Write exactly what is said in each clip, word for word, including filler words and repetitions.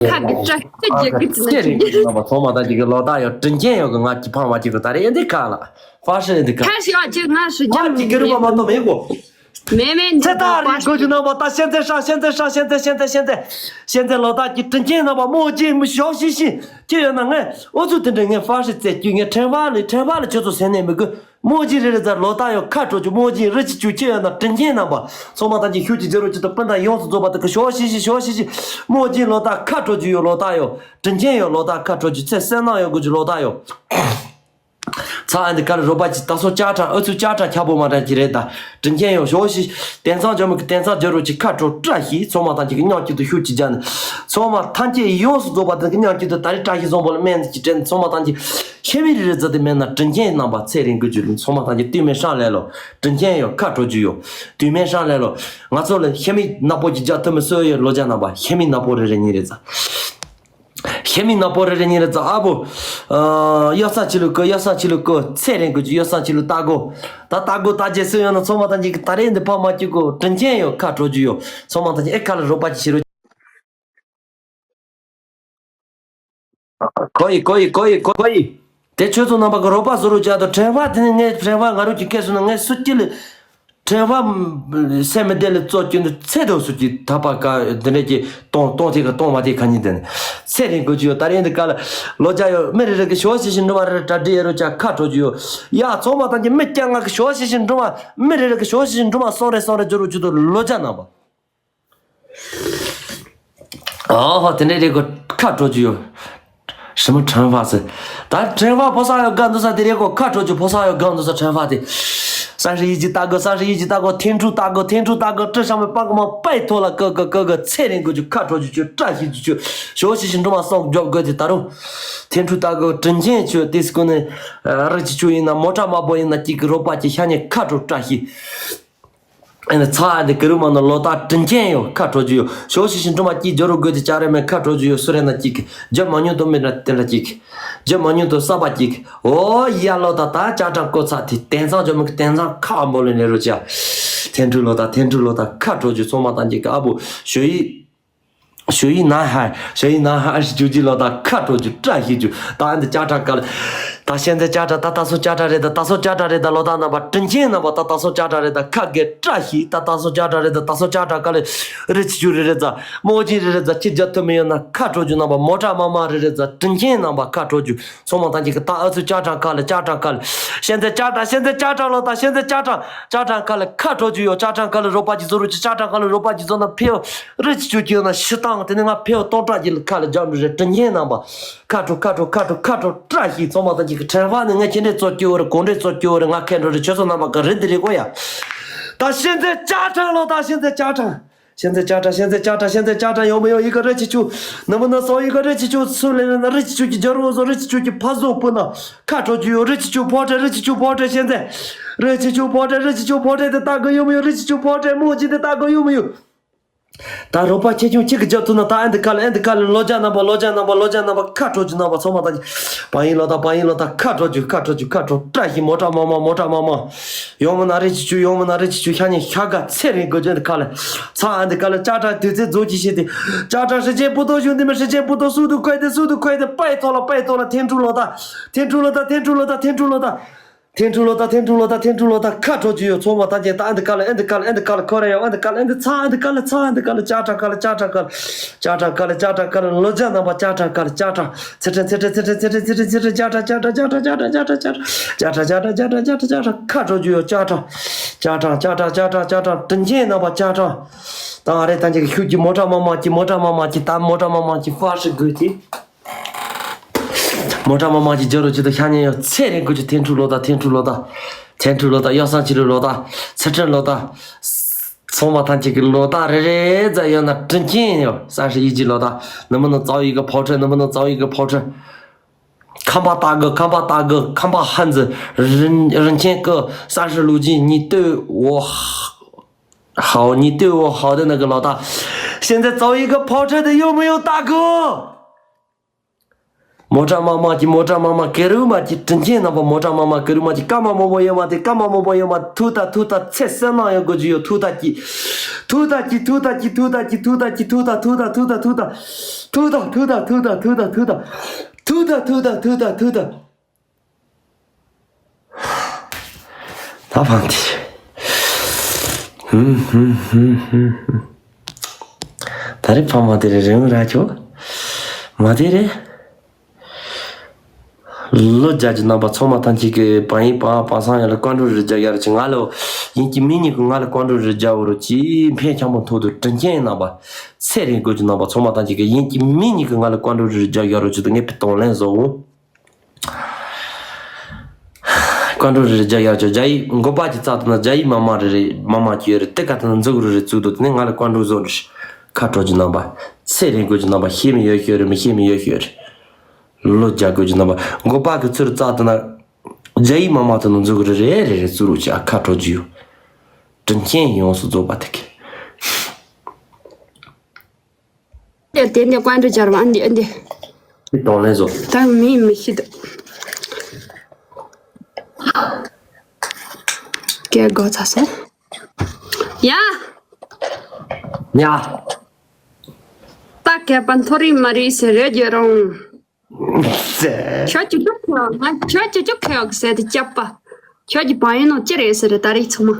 ཁ་གི་སྐྲ་ཤད་རྒྱག་གི་ཚིག་ན་ཁྱེད་རིང་གི་ནང་པ་ཚང་མ་ད་ཅིག་གི་ལོ་ད་ཡོད་དྲིན་ཅན་ཡོད་གི། ང་གི་ཕང་བ་ཅིག་གི་ད་རེ་ཡིན་དེ་ཁ་ལ་ཧྥ་ཧྲི་ཡིན་དེ་ཁ་ཁ་ཤི་ཡོད་ཅིག་ང་ཧྲི་ང་ཅིག་གི་རུ་མ་མ་ཏོ་མེད་གོ། མེ་མེ་ཚེ་ད་རེ་གོ་ཅི་ནང་པ་ད་ཤན་ཚེ་ཧྲ་ཤན་ཚེ་ཧྲ་ཤན་ཚེ་ཤན་ཚེ་ཤན་ཚེ་ཤན་ཚེ་ལོ་ད་ཅིག་དྲིན་ཅན་ནང་པ་མོ་ཅིག་མི་ཤོག་ཤི་ཤི་ཁྱེད་ཡོད་ན་ངས་ཨོ་ཚུ་དེ་འདྲ་ངས་ཧྥ་ཧྲི་རྩེ་རྒྱུ་ངས་ཕྲེང་བ་ལས་ཕྲེང་བ་ལས་ཁྱོད་ཚོ་སེམས་ནས་མི་དགོས། མོ་ཅིག་རེ་རེ་ཙར་ལོ་ད་ཡོད་ཁ་དྲོ་རྒྱུ། མོ་ཅིག་རི་ཅིག་ཅུ་ཁྱེད་ཡོད་ན་དྲིན་ཅན་ནང་པ་ཚང་མ་ད་ཅིག་ཤུགས་ཀྱི་ཇེ་རོ་ཅིག་ཏུ་སྤུན་ཟླ་ཡོངས་སུ་རྫོགས་པ་དེ་གི་ཤོག་ཤི་ཤི་ཤོག་ཤི་ཤི་མོ་ཅིག་ལོ་ད་ཁ་དྲོ་རྒྱུ་ཡོད། ལོ་ད་ཡོད་དྲིན་ཅན་ཡོད། ལོ་ད་ཁ་དྲོ་རྒྱུ་ཚེ་བསོད་ནམས་ཡོད་དགོས་རྒྱུ་ལོ་ད་ཡོད། ཚ་ཨ་འདི་ག་ལ་རོ་པ་ཅི་ད་སོ་ཅག་ཁྲ་ཨ་ཚུ་ཅག་ཁྲ་ཁྱ་པོ་མ་དྲ་ཅི་རེད་ད། དྲིན་ཅན་ཡོད་ཤོག་ཤི། དེང་སང་ཇོ་མི་གི་དེང་སང་ཇོ་རོ་ཅི་ཁ་དྲོ་བཀྲ་ཤིས་ཚང་མ་ཐམས་ཅད་ཀྱི་མཉམ་གཅིག་ཏུ་ཤུགས་ཀྱི་རྒྱ་ནི། ཚང་མ་ཐམས་ཅད་ཡོངས་སུ་རྫོགས་པ་དེ་གི་མཉམ་གཅིག་ཏུ་ད་རེས་བཀྲ་ཤིས་བཟང་པོ་ལ་སྨན་གྱི་དྲན་ཚང་མ་ཐམས་ཅད་ཤེས་མི་རེ་རེ་ཙ་དེ་མེད་ན་དྲིན་ཅན་རྣམ་པ་ཚེ་རིང་གི་རྒྱུ་ལུང་ཚང་མ་ཐམས་ཅད་དུས་མེད་ཧྲང་ལས་ལོ། དྲིན་ཅན་ཡོད་ཁ་དྲོ་རྒྱུ་ཡོད། དུས་མེད་ཧྲང་ལས་ལོ། ང་ཚོ་ལ་ཤེས་མི་ནག་པོ་ཅི་རྒྱ་ཐུ་མི་སོ་ཡོད་ལོ་རྒྱ་རྣམ་པ་ཤེས་མི་ནག་པོ་རེ་རེ་གཉིས་རེ་ཙ། ཤེས་མི་ནག་པོ་རེ་རེ་གཉིས་རེ་ཙ་ཨ་བོ། ཨ་གཡོ་ས་ཆི་ལུ་ཀོ་གཡོ་ས་ཆི་ལུ་ཀོ་ཚེ་རིང་གི་གཡོ་ས་ཆི་ལུ་ལྟ་གོ། ད་ལྟ་གོ་ད་རྗེས་སུ་ཡོང་ན་ཚང་མ་ད་འཇིག་གི་ད་རེས་འདི་ཕ་མ་གཅིག་གོ་དྲིན་ཅན་ཡོད་ཁ་དྲོ་རྒྱུ་ཡོད་ཚང་མ་ད་འཇིག་ཨེ་ཁ་ལ་རོགས་པ་ཅི་ཞིག་རོ། གོ་ཡི་གོ་ཡི་གོ་ཡི་གོ་ཡི། དེ་ཁྱོད་ཚོ་རྣམ་པ་གི་རོགས་པ་བཟོ་རོགས་བྱ་དང་དྲན་པ་དེ་ནི་ངས་དྲན་པ་ང་རོ་གི་སྐད་སོང་ན་ངས་སུ་སྐྱིད་ལ། དྲན་པ་སེམས་མི་བདེ་ལ་བཙོག་གྱོན་དུ་ཚེ་དོ་སུ་གྱི་ཐག་པ་ཀ་འདི་འདྲ་གྱི་གཏོང་གཏོང་ཐེ་ཀ་གཏོང་བ་དེ་ཁ་ཉིན་དེ་ནི་ཚེ་རིང་དགོས་ཀྱི་ཡོད། ད་རེས་འདི་ཀ་ལ་ལོ་རྒྱ་ཡོད་མི་རེ་རེ་གི་ཞོ་ཤི་ཤི་འགྲོ་བ་རེ་རེ་གྲ་སྒྲིག་ཡེ་རོ་ཅག་ཁ་དྲོ་རྒྱུ་ཡོད། ཡ་ཚོགས་མ་དང་གྱི་མི་སྐྱ་ང་གི་ཞོ་ཤི་ཤི་འགྲོ་བ་མི་རེ་རེ་གི་ཞོ་ཤི་ཤི་འགྲོ་བ་སོང་རེ་སོང་རེ་འགྱུར་རོ་ཅི་དོ་ལོ་རྒྱ་རྣམ་པ། ཨོ་ཧོ་དེ་འདྲའི་རེད་གོ་ཁ་དྲོ་རྒྱུ་ཡོད། ཧྲི་མོ་ཁྲང་ཧྥ་ཟེར། ད་ཁྲང་ཧྥ་ཕོ་ས་ཡོད་ག་འདུག་ས་དེ་རེད་གོ་ཁ་དྲོ་རྒྱུ་ཕོ་ས་ཡོད་ག་འདུག་ས་ཁྲང་ཧྥ་དེ། ས་ཧྲི་ཡི་ཇི་ལྟ་གོ་ས་ཧྲི་ཡི་ཇི་ལྟ་གོ་ཐེན་ཕྲུག་ལྟ་གོ་ཐེན་ཕྲུག་ལྟ་གོ་ཀྲི་ཤ་མི་པང་གོ་མ་པའི་ཐོག་ལ་ཀོ་ཀོ་ཀོ་ཀོ་ཚེ་རིང་གོ་རྒྱུ་ཁ་དྲོ་རྒྱུ་ཆུ་བཀྲ་ཤིས་རྒྱུ་ཆུ་ཞོ་ཤི་ཤི་འགྲོ་མ་སོགས་རྒྱོབ་དགོས་དེ་ད་རུང་། ཐེན་ཕྲུག་ལྟ་གོ་དྲིན་ཆེན་ཆུ་དེ་སི་ཀོ་ནི། རི་ཆི་ཆུ་ཡིན་ན་མོ་ཊ་མ་པོ་ཡིན་ན་གཅིག་གི་རོགས་པ་གྱི་ཤ་ཉེ་ཁ་དྲོ་བཀྲ་ཤིས། ཨེ་ནི་ཚ་ཨ་འདི་ཀི་རུ་མ་ནོ་ལོ་ཏ་དྲིན་ཆེན་ཡོད་ཁ་དྲོ་རྒྱུ་ཡོད། ཞོ་ཤི་ཤི་འགྲོ་མ་གཅིག་རྒྱུ་རུ་དགོས་ཏེ་ཅ་རེ་མེད་ཁ་དྲོ་རྒྱུ་ཡོད། སུ་རེ་ན་གཅིག་གི་རྒྱུ་མ་ཉུང་དུ་མི་ར་དེ་ལ་གཅིག་གི་རྒྱུ་མ་ཉུང་དུ་ས་པ་གཅིག་གི་ཨོ་ཡ་ལོ་ཏ་ད་ཅ་ཀྲང་ཀོ་ཚ་དེ་དེང་སང་ཇོ་མི་གི་དེང་སང་ཁ་འབོ་ལེ་ནེ་རུ་ཅ། ཐེན་ཕྲུག་ལོ་ཏ་ཐེན་ཕྲུག་ལོ་ཏ་ཁ་དྲོ་རྒྱུ་ཚང་མ་ཏང་གཅིག་གི་ཨ་བུ་ཞོ་ཡི། ཞོ་ཡི་ན་ཧ་ཞོ་ཡི་ན་ཧ་ཞི་རྒྱུ་ལོ་ཏ་ཁ་དྲོ་རྒྱུ་བཀྲ་ཤིས་རྒྱུ་ད་ཨ་འདི་ཅ་ཀྲང་ཀ་ལ། ད་ཤན་ཚེ་ཅ་ཀྲང་ད་ད་སོ་ཅ་ཀྲང་རེད་ད་ད་སོ་ཅ་ཀྲང་རེད་ད་ལོ་ཏ་རྣམ་པ་དྲིན་ཆེན་རྣམ་པ་ད་ད་སོ་ཅ་ཀྲང་རེད་ད་ཁ་གེ་བཀྲ་ཤིས་ད་ད་སོ་ཅ་ཀྲང་རེད་ད་ད་སོ་ཅ་ཀྲང་ཀ་ལ་རི་ཆི་ཆུ་རེ་རེ་ཛ་མོ་ཅི་རེ་རེ་ཛ་ཁྱི་རྒྱ་ཐུ་མི་ཡོད་ན་ཁ་དྲོ་རྒྱུ་རྣམ་པ་མོ་ཀྲ་མ་མ་རེ་རེ་ཛ་དྲིན་ཆེན་རྣམ་པ་ཁ་དྲོ་རྒྱུ་ཚང་མ་ཐང་ཅིག་གི་ད་ཨ་ཚུ་ཅ་ཀྲང་ཀ་ལ་ཅ་ཀྲང་ཀ་ལ་ཤན་ཚེ་ཅ་ཀྲང་ཤན་ཚེ་ཅ་ཀྲང་ལོ་ཏ་ཤན་ཚེ་ཅ་ཀྲང་ཅ་ཀྲང་ཀ་ལ་ཁ་དྲོ་རྒྱུ་ཡོད། ཅ་ཀྲང་ཀ་ལ་རོ་པ་ཅི་ཛོ་རུ་ཅི་ཅ་ཀྲང་ཀ་ལ་རོ་པ་ཅི་ཛོ་ན་ཕེ་ཡོད། རི་ཆི་ཆུ་ཀྱི་ན་ཤི་ཏང་དེ་ནི་ང་ཕེའོ་སྟོང་ཕྲག་གི་ཁ་ལ་རྒྱབ་འགྲོ་རེ་དྲིན་ཆེན་རྣམ་པ། ཁ་དྲོ་ཁ་དྲོ་ཁ་དྲོ་ཁ་དྲོ་བཀྲ་ཤིས་ཚང་མ་དང་གཅིག་གི་ཕྲེང་བ་ནི་ང་ཁྱེད་འདྲའི་བཙོག་སྐྱོ་བོ་རེ་གོང་འདྲའི་བཙོག་སྐྱོ་བོ་རེ་ང་ཁེ་འགྲོ་རེ་ཁྱོད་ཚོ་རྣམ་པ་གི་རི་འདི་རེ་གོ་ཡ། ད་ཤེས་འཛིན་ཅ་ཀྲང་ལོ་ད་ཤེས་འཛིན་ཅ་ཀྲང་། ཤེས་འཛིན་ཅ་ཀྲང་ཤེས་འཛིན་ཅ་ཀྲང་ཤེས་འཛིན་ཅ་ཀྲང་ཡོང་མི་ཡོང་ཡི་ག་རི་ཆི་ཆུ། ནི་མི་ནི་སོ་ཡི་ག་རི་ཆི་ཆུ་སུ་ལེ་ན་རི་ཆི་ཆུ་གི་རྒྱ་རོ་བཟོ་རི་ཆི་ཆུ་གི་ཕ་བཟོ་སྤུ་ན། ཁ་དྲོ་རྒྱུ་ཡོད་རི་ཆི་ཆུ་ཕོ་ཁྲེ་རི་ཆི་ཆུ་ཕོ་ཁྲེ་ཤེས་འཛིན། རི་ཆི་ཆུ་ཕོ་ཁྲེ་རི་ཆི་ཆུ་ཕོ་ཁྲེ་དེ་ལྟ་གི་ཡོང་མི་ཡོང་རི་ཆི་ཆུ་ཕོ་ཁྲེ་མོ་ཅི་དེ་ལྟ་གི་ཡོང་མི་ཡོང་། ད་རོགས་པ་ཁྱེད་ཆུང་གཅིག་གི་རྒྱབ་ཐུག་ན་ད་ཨེ་འདི་ཁ་ལ་ཨེ་འདི་ཁ་ལ་ལོ་རྒྱ་རྣམ་པ་ལོ་རྒྱ་རྣམ་པ་ལོ་རྒྱ་རྣམ་པ་ཁ་དྲོ་རྒྱུ་རྣམ་པ་ཚང་མ་ད་ཀྱི་པ་ཡིན་ལོ་ད་པ་ཡིན་ལོ་ད་ཁ་དྲོ་རྒྱུ་ཁ་དྲོ་རྒྱུ་ཁ་དྲོ་བཀྲ་ཤིས་མོ་ཊ་མ་མ་མོ་ཊ་མ་མ། ཡོང་མི་ན་རི་ཆི་ཆུ་ཡོང་མི་ན་རི་ཆི་ཆུ་ཤ་ཉེ་ཤ་ག་ཚེ་རིང་དགོས་རྒྱུ་འདི་ཁ་ལ། ཚ་ཨེ་འདི་ཁ་ལ་ཅ་ཀྲ་དུས་ཚོད་རྫོགས་ཀྱི་ཤེས་ཏེ། ཅ་ཀྲ་ཧྲི་ཅན་པུ་ཏོ་ཞུ་འདི་མི་ཧྲི་ཅན་པུ་ཏོ་སུ་དུ་ཁོས་ཏེ་སུ་དུ་ཁོས་ཏེ་པའི་ཐོག་ལ་པའི་ཐོག་ལ་ཐེན་ཕྲུག་ལོ་ད། ཐེན་ཕྲུག་ལོ་ད་ཐེན་ཕྲུག་ལོ་ད་ཐེན་ཕྲུག་ལོ་ད། ཐེན་ཕྲུག་ལོ་ད་ཐེན་ཕྲུག་ལོ་ད་ཐེན་ཕྲུག་ལོ་ད་ཁ་དྲོ་རྒྱུ་ཡོད་ཚོང་བ་ད་ཅན་ད་ཨ་འདི་ཀ་ལ་ཨ་འདི་ཀ་ལ་ཨ་འདི་ཀ་ལ་ཁོ་ར་ཡོད་ཨ་འདི་ཀ་ལ་ཨ་འདི་ཚ་ཨ་འདི་ཀ་ལ་ཚ་ཨ་འདི་ཀ་ལ་ཅ་ཀྲ་ཀ་ལ་ཅ་ཀྲ་ཀ་ལ་ཅ་ཀྲ་ཀ་ལ་ཅ་ཀྲ་ཀ་ལ་ཅ་ཀྲ་ཀ་ལ་ལོ་རྒྱ་རྣམ་པ་ཅ་ཀྲ་ཀ་ལ་ཅ་ཀྲ་ཚེ་ཕྲན་ཚེ་ཕྲན་ཚེ་ཕྲན་ཚེ་ཕྲན་ཚེ་ཕྲན་ཅ་ཀྲ་ཅ་ཀྲ་ཅ་ཀྲ་ཅ་ཀྲ་ཅ་ཀྲ་ཅ་ཀྲ་ཅ་ཀྲ་ཅ་ཀྲ་ཅ་ཀྲ་ཁ་དྲོ་རྒྱུ་ཡོད། ཅ་ཀྲ་ཅ་ཀྲ་ཅ་ཀྲ་ཅ་ཀྲ་ཅ་ཀྲ་དྲིན་ཆེན་རྣམ་པ་ཅ་ཀྲ་ད་ང་རེ་ད་ཅིག་ཤུགས་ཀྱི་མོ་ཊ་མ་མ་ཀྱི་མོ་ཊ་མ་མ་ཀྱི་ད་མོ་ཊ་མ་མ་ཀྱི་ཧྥ་ཧྲི་དགོས་ཏེ། མོ་ཊ་མ་མ་ཅིག་རྒྱ་རོ་ཅིག་ཏུ་ཤ་ཉེ་ཡོད་ཚེ་རིང་དགོས་ཀྱི་ཐེན་ཕྲུག་ལོ་ད་ཐེན་ཕྲུག་ལོ་ད་ཐེན་ཕྲུག་ལོ་ད་གཡོ་སང་ཆི་རུ་ལོ་ད་ཚེ་ཕྲན་ལོ་ད་ཚང་མ་ཐང་ཅིག་གི་ལོ་ད་རེ་རེ་ཛ་ཡོད་ན་དྲིན་ཆེན་ཡོད་ས་ཧྲི་ཡི་ཇི་ལོ་ད་ནི་མི་ནི་ཙའོ་ཡི་གི་ཕོ་ཁྲེ་ནི་མི་ནི་ཙའོ་ཡི་གི་ཕོ་ཁྲེ། ཁམས་པ་ལྟ་གི་ཁམས་པ་ལྟ་གི་ཁམས་པ་ཧན་ཛི་རིན་རིན་ཆེན་གི་ས་ཧྲི་ལུ་ཇི་ཉི་སྟོད་འོ་ཧའོ་ཉི་སྟོད་འོ་ཧའོ་དེ་ནི་གི་ལོ་ད་ཤེན་ཛི་ཙའོ་ཡི་གི་ཕོ་ཁྲེ་དེ་ཡོད་མི་ཡོད་ལྟ་གི། མོ་ཊ་མ་མ་གྱི་མོ་ཊ་མ་མ་ཀེ་རུ་མ་གྱི་དྲིན་ཆེན་རྣམ་པ། མོ་ཊ་མ་མ་ཀེ་རུ་མ་གྱི་ཀ་མ་མོ་མོ་ཡོད་མ་དེ། ཀ་མ་མོ་མོ་ཡོད་མ། ཐུག་ད་ཐུག་ད་ཚེ་བསོད་ནམས་ཡོད་དགོས་ཀྱི་ཡོད། ཐུག་ད་གྱི་ཐུག་ད་གྱི་ཐུག་ད་གྱི་ཐུག་ད་གྱི་ཐུག་ད་ཐུག་ད་ཐུག་ད་ཐུག་ད་ཐུག་ད་ཐུག་ད་ཐུག་ད་ཐུག་ད་ཐུག་ད་ཐུག་ད་ཐུག་ད་ཐུག་ད། ད་ཕམ་དེ། ཧུམ་ཧུམ་ཧུམ་ཧུམ་ཧུམ། ད་རེས་ཕ་མ་དེ་རེད། རེད་མོ་ར་ཁྱོ། མ་དེ་རེད། ལོ་བརྒྱ་གྱི་རྣམ་པ་ཚང་མ་ཐམས་ཅད་ཀྱི་བ་ཡིན་པ་པ་སངས་ཡ་ལ་བཀའ་འགྲོ་རེ་རྒྱག་ཡ་རུ་ཅིག་ང་ལ་ཡིན་གྱི་མིན་ཉིད་ཀྱི་ང་ལ་བཀའ་འགྲོ་རེ་རྒྱག་འོ་རུ་ཅིག་ཕན་ཆེན་པོ་ཐོག་ཏུ་དྲིན་ཆེན་རྣམ་པ། ཚེ་རིང་དགོས་ཀྱི་རྣམ་པ་ཚང་མ་ཐམས་ཅད་ཀྱི་ཡིན་གྱི་མིན་ཉིད་ཀྱི་ང་ལ་བཀའ་འགྲོ་རེ་རྒྱག་ཡ་རུ་ཅིག་ཏུ་ངས་ཕི་གཏོང་ལེན་བཟོ། བཀའ་འགྲོ་རེ་རྒྱག་ཡ་ཅོ་རྒྱ་ཡིག་མགོ་པ་གྱི་རྩ་དུ་ན་རྒྱ་ཡིག་མ་མ་རེ་རེ་མ་མ་གྱི་ཡོད་རེད། དེ་ག་དུ་ན་འཛུགས་རུ་རེ་བཙུགས་འདུག་དེ་ནས་ང་ལ་བཀའ་འགྲོ་བཟོ་རེ། ཁ་དྲོ་གྱི་རྣམ་པ། ཚེ་རིང་དགོས་ཀྱི་རྣམ་པ། ཤེས་མི་ཡོད་ཤོད་རེ་མི་ཤེས་མི་ཡོད་ཤོད་རེ། ལོ་བརྒྱ་དགོས་ཀྱི་རྣམ་པ། མགོ་པ་གི་ཚུར་རྩ་དུ་ན། རྒྱ་ཡིག་མ་མ་དུ་ན་འཛུགས་རུ་རེ་རེ་རེ་བཙུགས་རུ་ཅི་ཨ་ཁ་དྲོ་གྱི་ཡོད། དྲིན་ཆེན་ཡོངས་སུ་རྫོགས་པ་དེ་གི། དེ་དེ་འདི་བཀའ་འགྲོ་སྦྱར་བ་ཨ་འདི་ཨ་འདི། དེ་གཏོང་ལེན་བཟོ། ད་མི་མི་ཤི་ད། སྐད་གོ་ཚ་སོང་། ཡ། ཡ། ད་སྐད་པ་མཐོ་རིང་མ་རིང་ཟེར་རེད་རྒྱུ་རུང་། ཟེར། ཁྱོད་ཀྱི་ཅུ་ཁེ་ང་ཁྱོད་ཀྱི་ཅུ་ཁེ་ཟེར་དེ་སྐྱབས་པ། ཁྱོད་ཀྱི་བང་ཡིན་ནོ་ཅི་རེད་ཟེར་རེད་ད་རེས་ཚང་མ།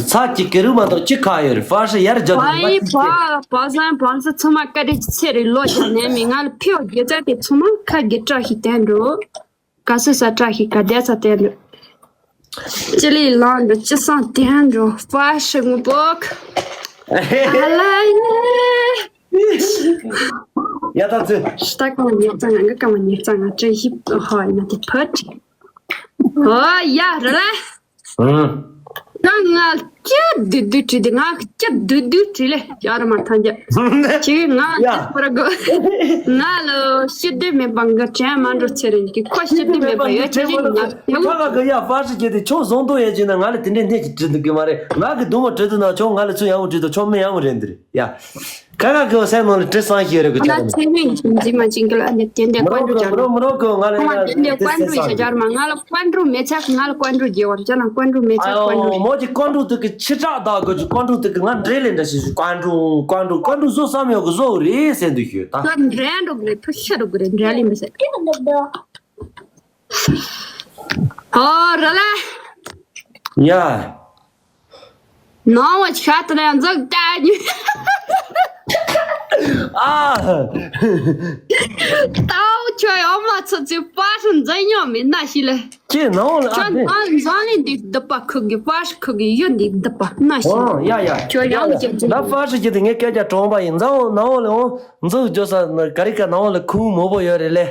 ཚ་གྱི་ཀེ་རུ་མ་གཏོགས་ཅི་ཁ་ཡོད་རེད། ཧྥ་ཧྲི་ཡར་རྒྱབ་དུས་བ་ཡིན་ཡིན་པ་པ་སང་བང་སི་ཚང་མ་ཀ་རེ་ཚེ་རེ་ལོ་ཞག་ནས་མི་ང་ལ་ཕེའོ་རྒྱུ་ཚ་དེ་ཚང་མ་ཁ་གི་བཀྲ་ཤིས་བསྟན་འགྲོ། ག་སུ་ས་བཀྲ་ཤིས་ག་བསྡད་ས་བསྟན་འགྲོ། ཅི་ལི་ལང་འགྲོ་ཅི་སང་བསྟན་འགྲོ་ཧྥ་ཧྲི་ངུ་པོག་ཨ་ལ་ཡེ། ཡ་ད་ཚོད། ཤི་ད་ཀ་མ་ཉེར་ཙང་ང་ཀ་མ་ཉེར་ཙང་ང་བཀྲ་ཤིས་ཧོ་ཡིན་ན་དེ་ཕོ་ཁྲི། ཨོ་ཡ་ར་ལ། ཧུམ། ད་ང་སྐྱིད་སྡུག་སྡུག་བྲིས་ཏེ་ང་སྐྱིད་སྡུག་སྡུག་བྲིས་ལེ་ཡ་ར་མ་ཐང་རྒྱ། ཁྱེད་ང་ཡ། སྐྱིད་པར་དགོས། ང་ལ་ཤི་སྡུག་མེད་པ་ང་དྲན་མ་འགྲོ་ཚེ་རིང་གི་ཁོ་ཤི་སྡུག་མེད་པ་ཡོད་ཚེ་རིང་ང་ཁ་ཁ་གི་ཡ་ཧྥ་ཧྲི་སྐྱེས་ཏེ་ཁྱོད་བཟང་དོ་ཡ་བྱས་ན་ང་ལ་དེ་འདྲའི་གནས་ཀྱི་བྲིས་འདུག་གི་མ་རེད། ང་གི་སྡུག་མ་བྲིས་འདུག་ན་ཁྱོད་ང་ལ་ཚུར་ཡག་པོ་བྲིས་འདུག་ཁྱོད་མི་ཡག་པོ་རེད་འདི་རེད་ཡ། ཁ་ཁ་གི་སེམས་ནང་ལ་དྲི་བསམ་ཞིག་ཡོད་རེད་གི་ང་ཚེ་རིང་ཞིང་འཛིན་མ་བྱིན་གི་ལ་ཨ་ནི་དེ་འདྲའི་མི་རོགས་གི་མི་རོགས་མི་རོགས་གི་ང་ལ་ཁོང་ཡ་ལ་དེ་འདྲའི་བཀའ་འགྲོ་ཡི་ཞག་རྒྱར་མ་ང་ལ་བཀའ་འགྲོ་མེད་ཆག་ང་ལ་བཀའ་འགྲོ་རྒྱལ་བར་ཅག་ན་བཀའ་འགྲོ་མེད་ཆག་བཀའ་འགྲོ། མོ་གི་བཀའ་འགྲོ་དེ་གི་ཕྱི་བསྒྲགས་དག་གི་བཀའ་འགྲོ་དེ་གི་ང་འདྲེ་ལེན་འདྲ་ཞིག་བཀའ་འགྲོ་བཀའ་འགྲོ་བཀའ་འགྲོ་བཟོ་བསམ་ཡོད་གི་བཟོ་རེད་ཟེར་འདུག་ཞུ་ད། ཁྱོད་འདྲེ་འགྲོ་གི་རེད་ཕུ་ཤ་འགྲོ་གི་རེད་འདྲེ་ལེན་མི་ཟེར། ཨོ་ར་ལ། ཡ། ནང་བ་ཆ་དེ་ནས་འཛུགས་ད་ཉུ། ཨ། ཏའོ་ཁྱོད་ཡོང་མ་ཚོ་ཚོའི་པར་འཛིན་ཉོ་མི་ན་ཤི་ལེ། ཁྱེད་ནང་ལ་ཨ་ཁྱོད་ནང་འཛིན་ལེ་འདི་སྡུག་པ་ཁུག་གི་པར་ཁུག་གི་ཡོད་འདི་སྡུག་པ་ན་ཤི། ཨོ་ཡ་ཡ། ཁྱོད་ཡང་ཁྱེད་ད་པར་ཞིག་ཁྱེད་དེ་ངས་སྐད་ཆ་དྲང་པ་ཡིན། ནང་ལ་ནང་ལ་འོང་འཛུགས་འཇོག་ས་ག་རི་ཀ་ནང་ལ་ཁུང་མོ་པོ་ཡོད་རེད་ལེ།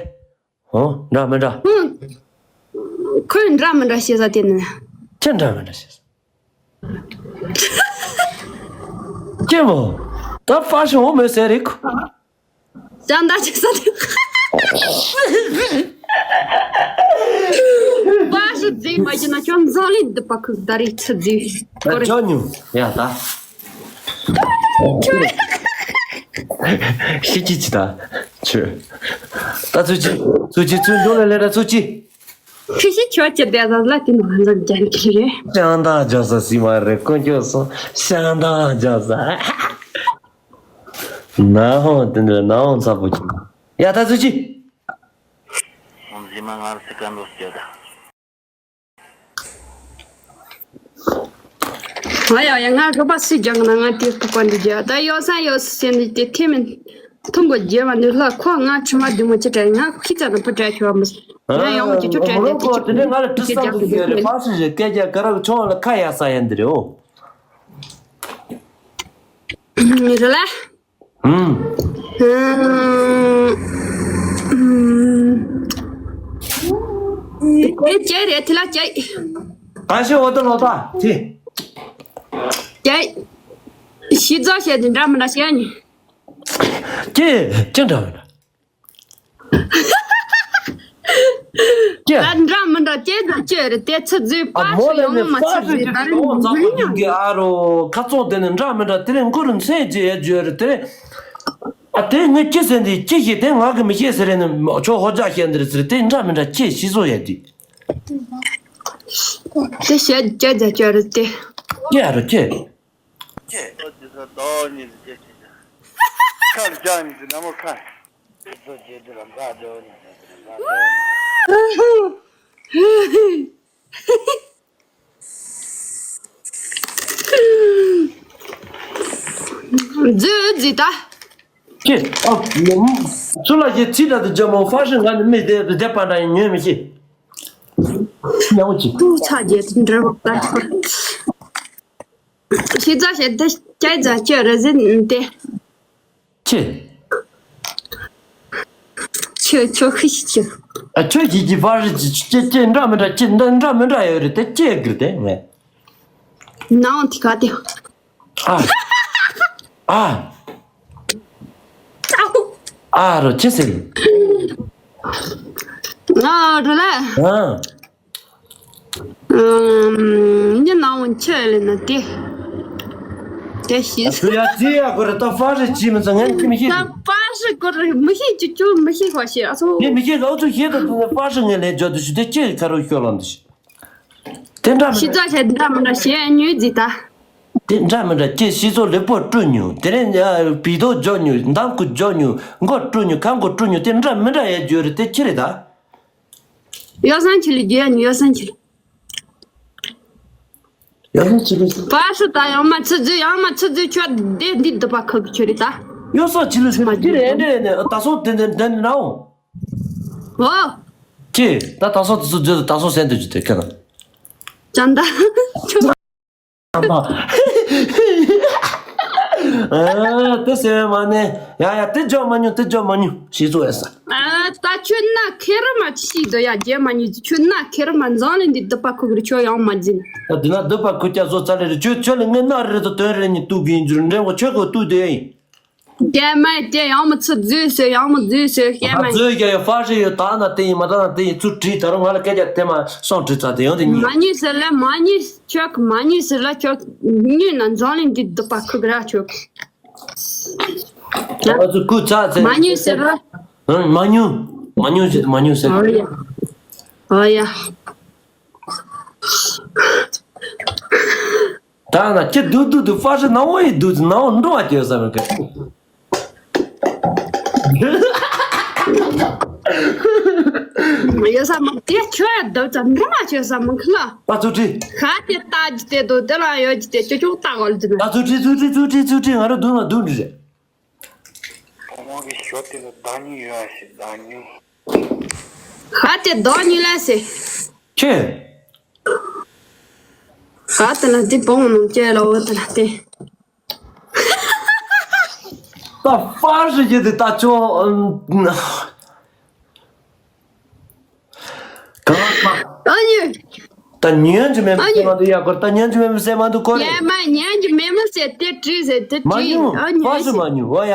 ཨོ་འདྲ་མི་འདྲ། ཁོས་འདྲ་མི་འདྲ་བཤད་ས་དེ་ནི། ཁྱེད་འདྲ་མི་འདྲ་བཤད་ས། ཀྱེ་མོ། ད་ཧྥ་ཤི་འོ་མོད་ཟེར་རིག་ཅང་ད་ཅིག་ས་དེ། ཧྥ་ཤི་རྫིག་མ་བྱས་ན་ཁྱོད་འཛམ་གླིང་འདི་པ་ཁུག་ད་རེས་ཚི་རྫིག་ཁོ་རེ། ཁྱོད་ཉུང་ཡ་ད། ཤི་ཅི་ཅི་ད། ཆོས། ད་ཚུ་ཅི། ཚུ་ཅི་ཚུ་འཇོག་ལ་ལས་ད་ཚུ་ཅི། ཁྱི་ཤི་ཁྱོད་ཀྱི་བསྡད་ས་ལ་དེ་ནང་འཛམ་རྒྱན་གྱི་རེད། ཤང་ད་རྒྱ་ས་སི་མ་རེད་ཀོ་ཀྱོ་སོང་ཤང་ད་རྒྱ་ས། ན་ཧོ་དེ་འདྲ་ན་ཧོ་ཚ་པོ་ཅི། ཡ་ད་ཚུ་ཅི། འཛིན་མ་ངར་སི་ཀ་འདོ་སྐྱོ་ད། ང་ཡང་ཡང་ང་རོ་པ་སི་ཀྱང་ན་ང་དེ་ཐུག་པ་འདི་རྒྱ་ད་ཡོ་ས་ཡོ་སི་ནི་དེ་ཐེ་མིན་ཐུམ་གོ་རྒྱ་བ་ནི་ལ་ཁོ་ང་ཆུ་མ་དུ་མ་ཅི་དྲན་ང་ཁི་ཙ་ན་པུ་དྲ་ཁྱོ་མི་ང་ཡང་མ་ཅི་ཆུ་དྲན་དེ་ཅི་དེ་ནི་ང་ལ་དྲི་ས་དུ་ཡོད་རེད། ཧྥ་ཤི་རེད་སྐད་ཆ་ག་ར་ཆུང་ལ་ཁ་ཡ་ས་ཡ་འདི་རེད་ཨོ། རེད་ལ། ཨུམ། ཨུམ། ཨུམ། ཅེ་རེད་ཐི་ལ་ཅེ། གང་ཤེས་འོ་ཏོ་ལོ་ཏ་ཐི། ཅེ། ཤི་ཛོ་ཤེ་དི་འདྲ་མི་འདྲ་ཤེ་ནི། ཅེ། ཅེ་འདྲ་མི་འདྲ། ཀྱེ། ད་འདྲ་མི་འདྲ་ཀྱེ་དང་ཀྱེ་རེད་དེ་ཚོ་རྫུས་པ་ཞིག་ཡོང་མ་ཚོ་རྫུས་ད་རེད་མི་ཉོ། གི་ཨ་རོ་ཁ་ཚོང་དེ་ནི་འདྲ་མི་འདྲ་དེ་རིང་མགོ་རུ་མཚན་བརྗེ་ཡ་བརྗོད་རེད་དེ་རིང་། ཨ་དེ་ངས་ཅི་ཟེར་འདི་ཅི་ཞིག་དེ་ང་གི་མི་ཤེས་ཟེར་རེད་ནི་ཁྱོད་ཧོ་ཇག་བཤད་འདི་རེད་ཟེར་དེ་འདྲ་མི་འདྲ་ཅི་ཤེས་སོ་ཡ་དེ། དེ་བཤད་རྒྱ་རྒྱ་ཅོ་རེད་དེ། ཅི་ཨ་རོ་ཅི། ཁ་རྒྱ་ནི་དེ་ན་མོ་ཁ། རྫི་རྫི་ད། ཀྱེ། ཨ། ཚུར་ལ་ཞེ་ཚིག་འདྲ་དུ་འཇམ་མོ་ཧྥ་ཧྲི་ང་ནི་མི་དེ་དེ་པ་འདྲ་ཡིན་ཉོན་མི་ཤེས། ཉག་གཅིག་ཏུ་ཚ་རྒྱས་དུ་འདྲ་བ་ལྟར་ཁོར། ཤི་ཛ་ཞེ་དེ་སྐྱ་ཛ་སྐྱ་ར་ཟིན་ཏེ། ཁྱེད། ཁྱོད་ཁྱོད་ཤི་ཤི་ཁྱོད། ཨ་ཁྱོད་ཀྱིས་ཀྱི་ཕ་རི་ཅི་ཅི་ཅི་འདྲ་མི་འདྲ་ཅི་འདྲ་འདྲ་མི་འདྲ་ཡོད་རེད་དེ་ཅི་གིར་དེ་ངས། ནའང་དེ་ག་དེ། ཨ། ཨ། ཨ་རོ་ཅི་ཟེར། ང་རོ་ལ། ཨ། ཉི་ནང་འོན་ཆད་ལེ་ན་དེ། དེ་ཤེས། ཨ་སུ་ཡ་ཅི་ཡ་གོ་རེ་ད་ཧྥ་ཧྲི་ཅི་མི་ཚང་ངན་ཅི་མི་ཤེས། ད་ཧྥ་ཧྲི་གོ་རེ་མི་ཤེས་ཅི་ཅུ་མི་ཤེས་ཧྥ་ཤེས་ཨ་ཚོ། ངས་མི་ཤེས་ཨ་ཚོ་ཤེས་ད་ཧྥ་ཧྲི་ངས་ལས་འཇོག་ཏུ་ཞུ་དེ་ཅི་ཁ་རོ་ཤོ་ལམ་དུ་ཞུ། དེ་འདྲ་མི་ཤི་འདྲ། ཙ་ཞེ་འདྲ་མི་འདྲ་ཞེ་ཉུས་ཛི་ད། དེ་འདྲ་མི་འདྲ་ཅི་ཤི་ཚོ་ལེགས་པོ་བཀྲུ་ཉུ་དེ་རིང་བི་དོ་འཇོག་ཉུ་འདམ་ཀུ་འཇོག་ཉུ་མགོ་བཀྲུ་ཉུ་ཁ་མགོ་བཀྲུ་ཉུ་དེ་འདྲ་མི་འདྲ་ཡ་འཇོག་རེ་དེ་ཅི་རེད་ད། ཡོ་སང་ཆི་ལི་རྒྱལ་ཡོ་སང་ཆི་ལི། ཡོ་སང་ཆི་ལི། པ་སུ་ད་ཡང་མ་ཚི་ཛི་ཡང་མ་ཚི་ཛི་ཆོ་དེ་འདི་འདི་པ་ཁག་ཆོ་རི་ད། ཡོ་སང་ཆི་ལི་ཟེར་ན་འདི་རེད་འདྲེ་ནས་ད་སོང་དེ་འདི་འདི་ནའོ། ཨོ། ཀྱེ་ད་ད་སོང་དེ་ཚོ་བརྗོད་དུ་ད་སོང་ཟན་དུ་ཅི་དེ་ཁ་ན། ཅང་ད། ཨ་དེ་ཟེར་བའི་མ་ནས་ཡ་ཡ་དེ་འཇོག་མ་མྱོང་དེ་འཇོག་མ་མྱོང་ཞེས་གསུངས་ཡ་ས། ཨ་ད་ཁྱོད་ན་ཁེ་ར་མ་ཤི་དོ་ཡ་རྒྱལ་མ་ཉུ་ཁྱོད་ན་ཁེ་ར་མ་འཛང་ལེ་འདི་དུ་པ་ཁུག་རི་ཆོ་ཡང་མ་འཛིན། ད་དེ་ན་དུ་པ་ཁུག་ཀྱ་བཟོ་ཚ་ལེ་རི་ཆོས་ཆོས་ལེ་ངའི་ན་རི་རི་དུ་དོན་རེ་ཉི་ཏུ་གིན་འཇུར་འདྲེན་གོ་ཆོས་གོ་ཏུ་དེ་ཡིན། རྒྱལ་མ་དེ་ཡང་མི་ཚུ་རྫུས་ཟེར་ཡང་མི་རྫུས་ཟེར་རྒྱལ་མ། རྫུས་ཀྱ་ཡོད་ཧྥ་ཧྲི་ཡོད་ད་ན་དེ་ཡིན་མ་ད་ན་དེ་ཡིན་ཚུ་བྲིས་ད་རུང་ང་ལ་སྐད་ཆ་དེ་མ་སོང་བྲིས་ཚ་དེ་ཡོང་དེ་ཉིན། མ་ཉིས་ཟེར་ལེ་མ་ཉིས། ཁྱོད་མ་ཉིས་ཟེར་ལ་ཁྱོད་ཉིས་ན་འཛམ་གླིང་འདི་སྡུག་པ་ཁུག་ར་ཁྱོད། ང་ཚོ་སྐུ་ཚ་ཚེ། མ་ཉིས་ཟེར་ལ། ཨང་། མ་ཉུ། མ་ཉུ་ཟེར་མ་ཉུ་ཟེར། ཨོ་ཡ། ཨོ་ཡ། ད་ན་ཁྱེད་སྡུག་སྡུག་སྡུག་ཧྥ་ཧྲི་ནང་འོ་ཡི་སྡུག་སྡུག་ནང་འོ་འགྲོ་བ་སྐྱོ་ས་མེད་གི། ཡོད་ས་མ་དེ་ཁྱོད་ཡ་སྡུག་ཙམ་འགྲོ་མ་ཁྱོད་ས་མ་ཁི་ལ། ད་ཚུ་ཁྲི། ཁ་དེ་ལྟ་ཅི་དེ་དོ་དེ་ལ་ཡོད་ཅི་དེ་ཅོ་ཅོ་ལྟ་གོ་ལ་དེ་ན། ད་ཚུ་ཁྲི་ཚུ་ཁྲི་ཚུ་ཁྲི་ཚུ་ཁྲི་ང་རོ་སྡུག་ན་སྡུག་འདྲི་རེད། བུ་མོ་གི་ཞོ་དེ་ལ་བདག་ཉིད་ཡོད་ཨ་ཞེས་བདག་ཉིད། ཁ་དེ་བདག་ཉིད་ལ་ཟེར། ཁྱོད། ཁ་དེ་ལ་དེ་བོང་ནང་སྐྱེ་ལ་འོ་དེ་ལ་དེ། ད་ཧྥ་ཧྲི་ཡི་དེ་ད་ཅོ། གང་ལ་མ། ཨ་ནི། ད་ཉོན་གྱི་མེད་མི་སེ་མ་འདུག་ཡ་སྐོར་ད་ཉོན་གྱི་མེད་མི་སེ་མ་འདུག་སྐོར་རེད། ཡ་མ་ཉན་གྱི་མེད་མི་སེ་དེ་བྲིས་ཟེར་དེ་མ་བྲིས་ཉུ་ཨ་ནི་ཧྥ་ཧྲི་མ་ཉུ་འོ་ཡ།